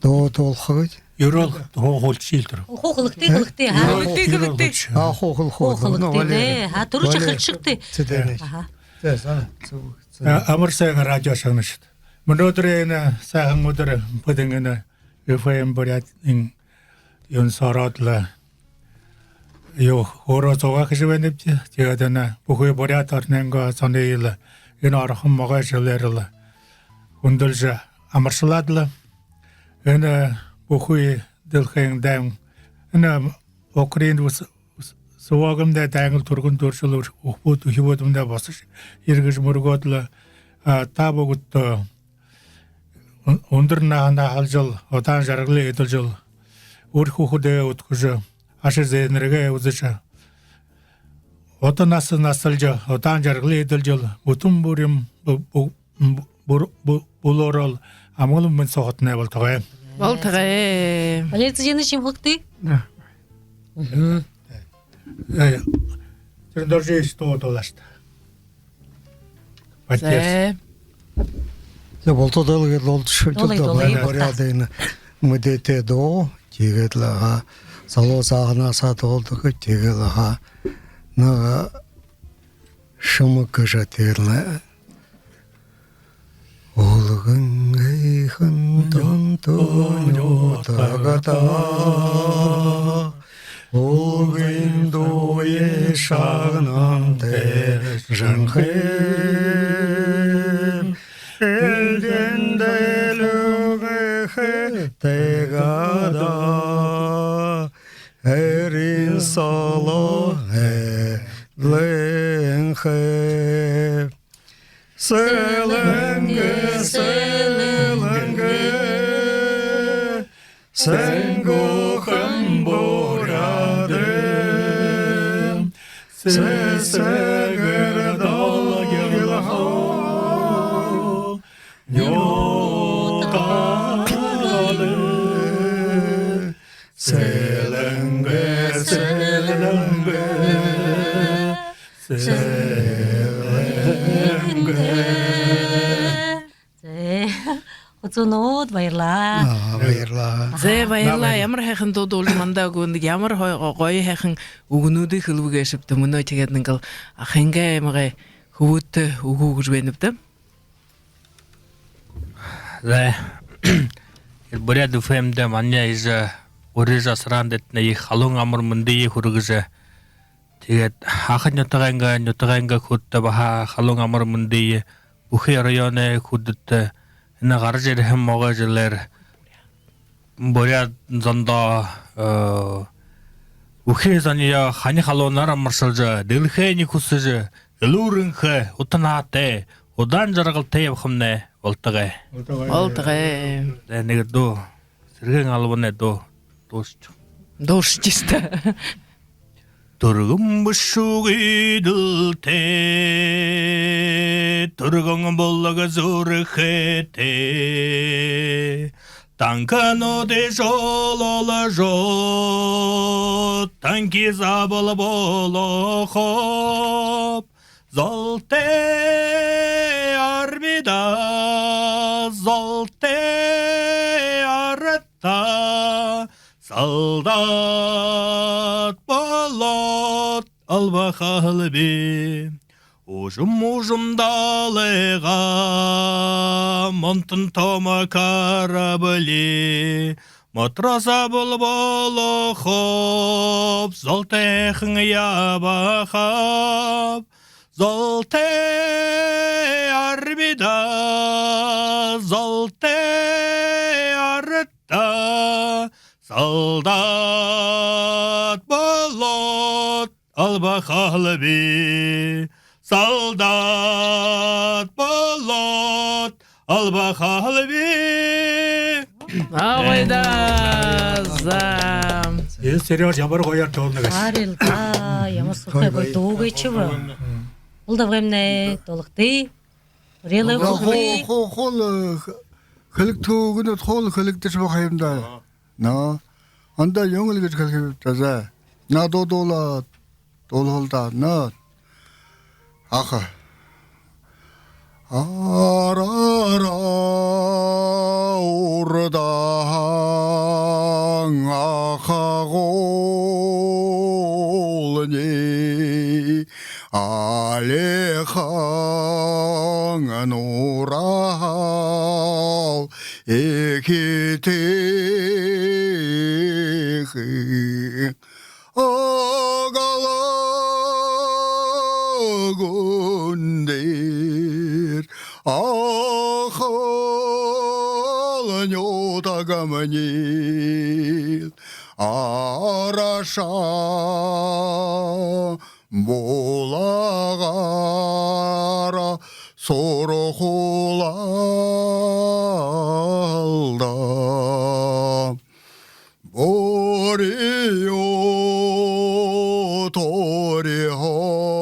дуу дуулаха гэжэ. Юрөөл хуу хэлэгты л тэрэ. Хуу хэлэгты, хэлэгты. Ха, хэлэгты, хэлэгты. А, хуу хэлэгты. Хуу хэлэгты. Нүгөө, Валерий. Ха, түрүүшын хэлэгты. Цэдэнэ. Аха. За, за, за. А, амар сайн радио шагнагшад. Мүнөөдэр энэ сайхан үдэр бидэн энэ F M Буряад-ын юун соо ороод лэ юу, хөөрөө зугаа хэжэ байнабди. Тиигээд энэ бүхы Буряад оронойнгоо зониие лэ энэ орохон Могой жэлээр лэ хүндэлжэ амаршалаад лэ, энэ бүхы дэлхэйн дайн, энэ Украин ус-, ус-, суугамнай дайнгаа түргэн түрэл үхибүүд, үхибүүдмнай бусажа, эргэжэ мүргөөд лэ, а, та бүгэдтэ, э, үн-, үндэр наһанаа һалжал, удаан жаргалые эдлэжэл, үри хүүгэдээ үдхэжэ, аша зээнэрээ үзэжэ, ута наһа наһалжа, удаан жаргалые эдлэжэл, бүтэн бүри бү-, бү-, бү-, бү-, бүлөөрөөл амгалан мэндэ суугты болтогой. Болтогой. Валерий Цыденович, юм хэлэгты? Да. Мгм. Э, тэрэ доржо ишэ дуу дуулааш даа. Поддержка. За. За, болтогой, дуулая, дуулая, шүлжэл дуулая, даа, дуулая. Буряад энэ мэдээтэй дуу. Тиигээд лэ, аха, залуу сагһаа дуулдаг, тиигээд лэ, аха, нэгэ шэмэг гэжэ, тиигээд лэ. Үлгэн һайхан дунда нютагтаа, үлгын дууе шагнан тайжанхай. Элдин дэлгэр хэ тайгада, эрын соло эдлэнхэй. Сэлэнгэ, сэлэнгэ, сэнгүүхэн Буряадайм сэсэгэр долгилхо нютагай. Сэлэнгэ, сэлэнгэ, сэлэнгэ. Зэ, хүсэнүүд, баярлаа. Аа, баярлаа. Зэ, баярлаа. Намайе. Ямар һайхан дуу дуулжа манда үгөөд, ямар һо-, гоё һайхан үгэнүүдые хэлэбэ гээшэбта. Мүнөө тиигээд нэгэл ахынгаа аймагай хүбүүдтэ үгэ үгэжэ байнабди. Зэ. Буряад F M-дэ манай эжы урижа асарһан дэтнэ ехэ халуун амар мэндые хүргэжэ. Тиигээд аха нютагайнгаа, нютагайнгаа хүндэтэ баһа халуун амар мэндые, бүхы районой хүндэтэ, энэ гаража ерэһэн Могой жэлээр Буряад зондоо, э, бүхы зониие хани халуунаар амаршалжа, дэлхэйе хүсэжэ, элүүр энхэ, ута наһатай, удаан жаргалтай ябахамнай болтогой. Болтогой. Зэ, нэгэ дуу. Сэргэн албанай дуу. Дуушааш. Дуушааш даа. Түргэн бэшүүгы дэлтэй, түргэн булаг зүрхэтэй. Танкануудые жолоолжо, танкист болооб. Золтой армида, золтой арадта солдат болоод албахалби. Уужам уужам далайгаа мунтан томо корабли, матрос болооб, золтойхон ябахаб. Золтой армида, золтой арадта солдат болоод албахалби. Солдат болоод албахалби. Аа, гоё даа. За. Э, Серёж, ямар гоёор дуулна гээшэб. Харин даа, ямар сухай гоё дуу гээшэб. Улдабгаймнай дуулагты. Урилы хуу, хуу, хуу, э, Хэлэгдэхэ үгэнүүд хоол хэлэгдэжэ байгаа юм даа. Но. Ондоо юун лэ гэжэ хэлэхэб даа, за. На, дуу дуулаад, дуулаха даа, на. Аха. Араараа урдаһан ахагуулни, алихан нуураар эхитэйхэн. Агала гүндэр ахал нютагамни арашаа булагаар сурхуулалда. Бориё ториһоо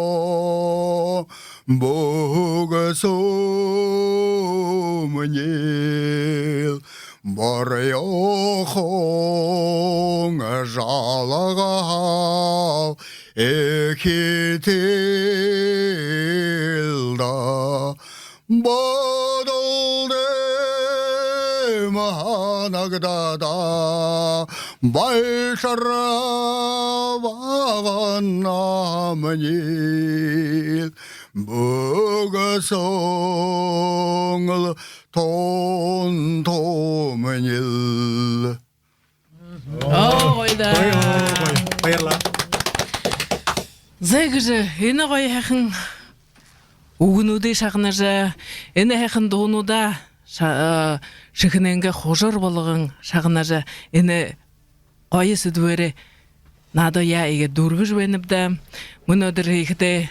бүгэсөмнил, бориёхон жалгаһаал эхитэл даа. Бодол дэмы һанагдаа, байшар баганамни бүгэсөөн лэ тон томнил. Оо, гоё даа. Гоё, гоё, гоё. Баярлаа. Зай, гэжэ, энэ гоё һайхан үгэнүүдые шагнажа, энэ һайхан дуунуудаа ша-, э, шэхэнэйнгээ хужар болгон шагнажа, энэ гоё сэдэбээрээ наадаяа иигээд дүүргэжэ байнабди даа. Мүнөөдэр иихэдээ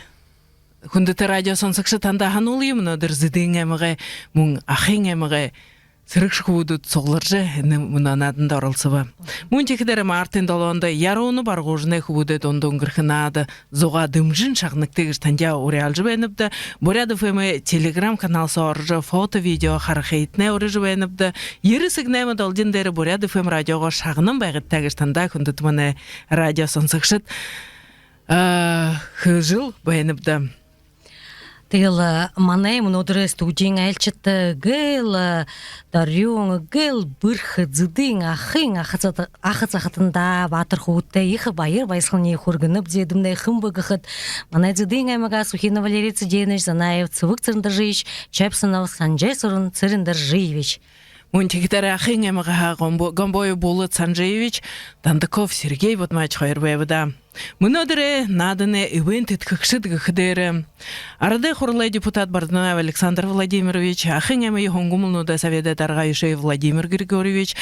хүндэтэ радио шагнагшад, танда һануулъя, мүнөөдэр Зэдын аймагай, мүн Ахын аймагай сэрэгшэ хүбүүдүүд сугларжа, энэ мүнөө нааданда оролсобо. Мүн тиихэдээ мартын долоондо Яруунын Баргажанай хүбүүдэй дунда үнгэрхэ наада зугаа дэмжэн шагнагты гэжэ тандаа уряалжа байнабди даа. Буряад ФМ-эй Telegram-канал соо орожо, фото, видео харахыетнай уряажа байнабди даа. Ерэ сэгнайма долгин дээрэ Буряад ФМ радиогоо шагнан байгты гэжэ танда, хүндэтэ манай радио шагнагшад, а, хэлэжэл байнабди даа. Тиигээл, а, манай мүнөөдэрэй студиин айлшад, а, гээл, а, дорюун, гээл бэрхэ Зэдын Ахын аха за-, аха захатан даа, баатар хүбүүдтэ ехэ баяр баясхалан хүргэнэб. Зэдымнай хэн бэ гэхэдэ, манай Зэдын аймагай Сухинов Валерий Цыденович, Занаев Цэбэг Цырендоржиевич, Чепсонов Санжай-Суран Цырендоржиевич. Мүн тиихэдээ Ахын аймагайхи Гомбо-, Гомбоев Булат Санжаевич, Дондоков Сергей Бадмаевич хоёр байба даа. Мүнөөдэрэй нааданай эбээн тэдхэгшэд гэхэдээ, Арадай Хуралай депутат Бардунаев Александр Владимирович, Ахын аймагай һунгамалнуудай соведэй дарга Аюшеев Владимир Григорьевич,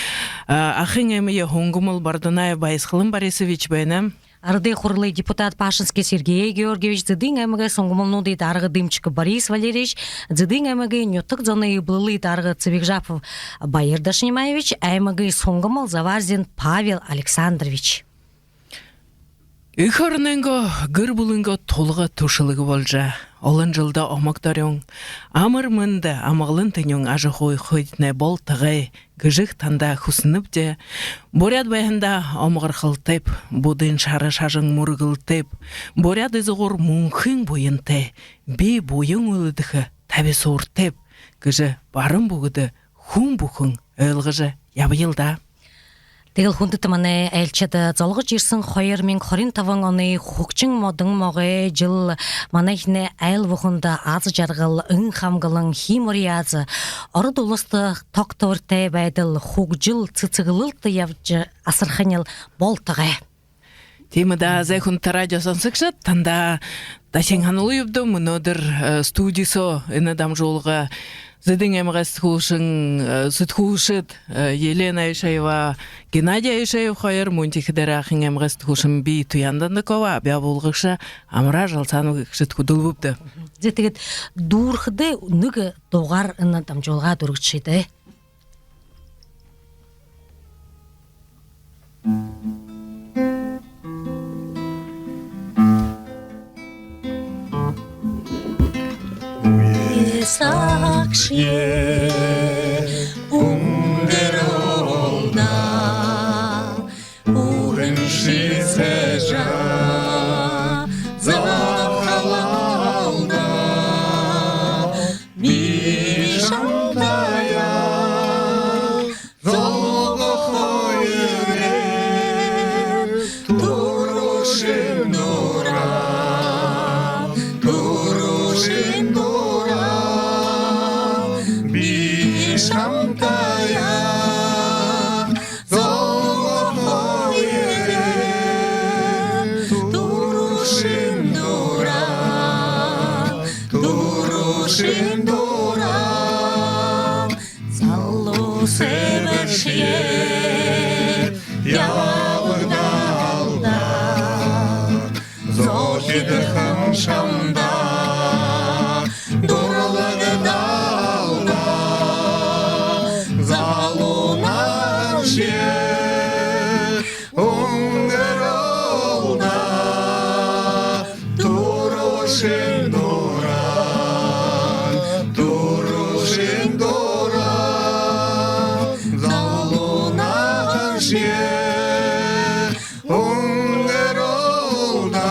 а, Ахын аймагай һунгамал Бардунаев Баясхалан Борисович байна. Арадай Хуралай депутат Пашинский Сергей Георгиевич, Зэдын аймагай һунгамалнуудай дарга Дымчиков Борис Валерьевич, Зэдын аймагай нютаг зоной эблэлэй дарга Цыбикжапов Баир Дашинимаевич, аймагай һунгамал Заварзин Павел Александрович. Эхэ оронойнгоо, гэр бүлэнгөө тулга түшэлгэ болжо, олон жэлдэ омог дорюун, амар мэндэ, амгалан тэнюун ажаһуухытнай болтогой гэжэ танда хүсэнэбди даа. Буряад байһандаа омогорхолтойб, буддын шара шажан мүргэлтэйб, буряад изагуур мүнхын буянтай, бии буян үлдэхэ табисууртайб гэжэ баран бүгэдэ хүн бүхэн ойлгожо ябаял даа. Тиигээл, хүндэтэ манай айлшад, золгожо ерэһэн хоёр мянга хорин табан оной хүгжэн модон могой жэл манайхинай айл бүхэндэ аз жаргал, эн хамгалан, хии мори яаза, Ород уласта тогтвортой байдал, хүгжэл, сэсэглэлтэ ябажа асархань болтогой. Тиимэ даа, зай, хүндэтэ радио шагнагшад, танда дахин һануулъябди, мүнөөдэр, э, студи соо энэ дамжуулга Зэдын аймагай сэтгүүлшэн, э, сэтгүүлшэд, э, Елена Аюшеева, Геннадий Аюшеев хоёр, мүн тиихэдээ Ахын аймагай сэтгүүлшэн би, Туян Дондокова, абяа буулгагша Амра Жалсанов гэгшэд хүдэлбэбди. Зай, тиигээд дүүрэхэдээ нэгэ дуугаар энэ дамжуулга дүүргэжэ шадая. Үе сагшье, үн Дураа, түрүүшын дураа, би шамтаяа зобохо ерээ. Түрүүшын дураа, түрүүшын дураа, залуу сэбэршье ябагдал даа. Зохидхон шамда дурлагдал даа. Залуу наһаншье үнгэрэл даа. Түрүүшын дураа, түрүүшын дураа, залуу наһаншье үнгэрэл даа.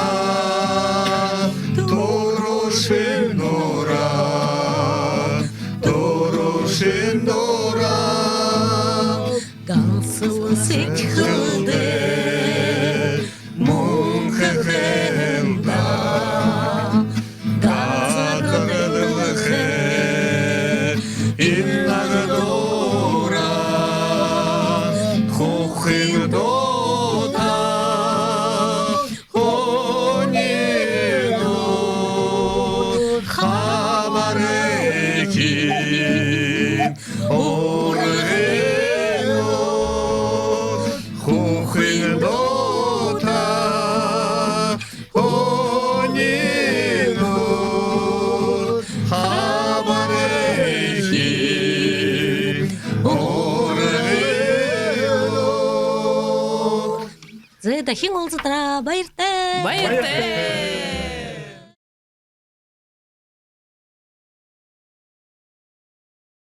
Түрүүшын дураа, түрүүшын дураа, гансал сэдьхэлдээ мүнхэхэл даа. Газар дэлхэйн инаг дураа, хүхын дуута хүнэй дуу, хабарай хин ургы дуу, хүхын дуута хүнэй дуу, хабарай хин ургы дуу. Зэ, дахин уулзатараа, баяртай. Баяртай.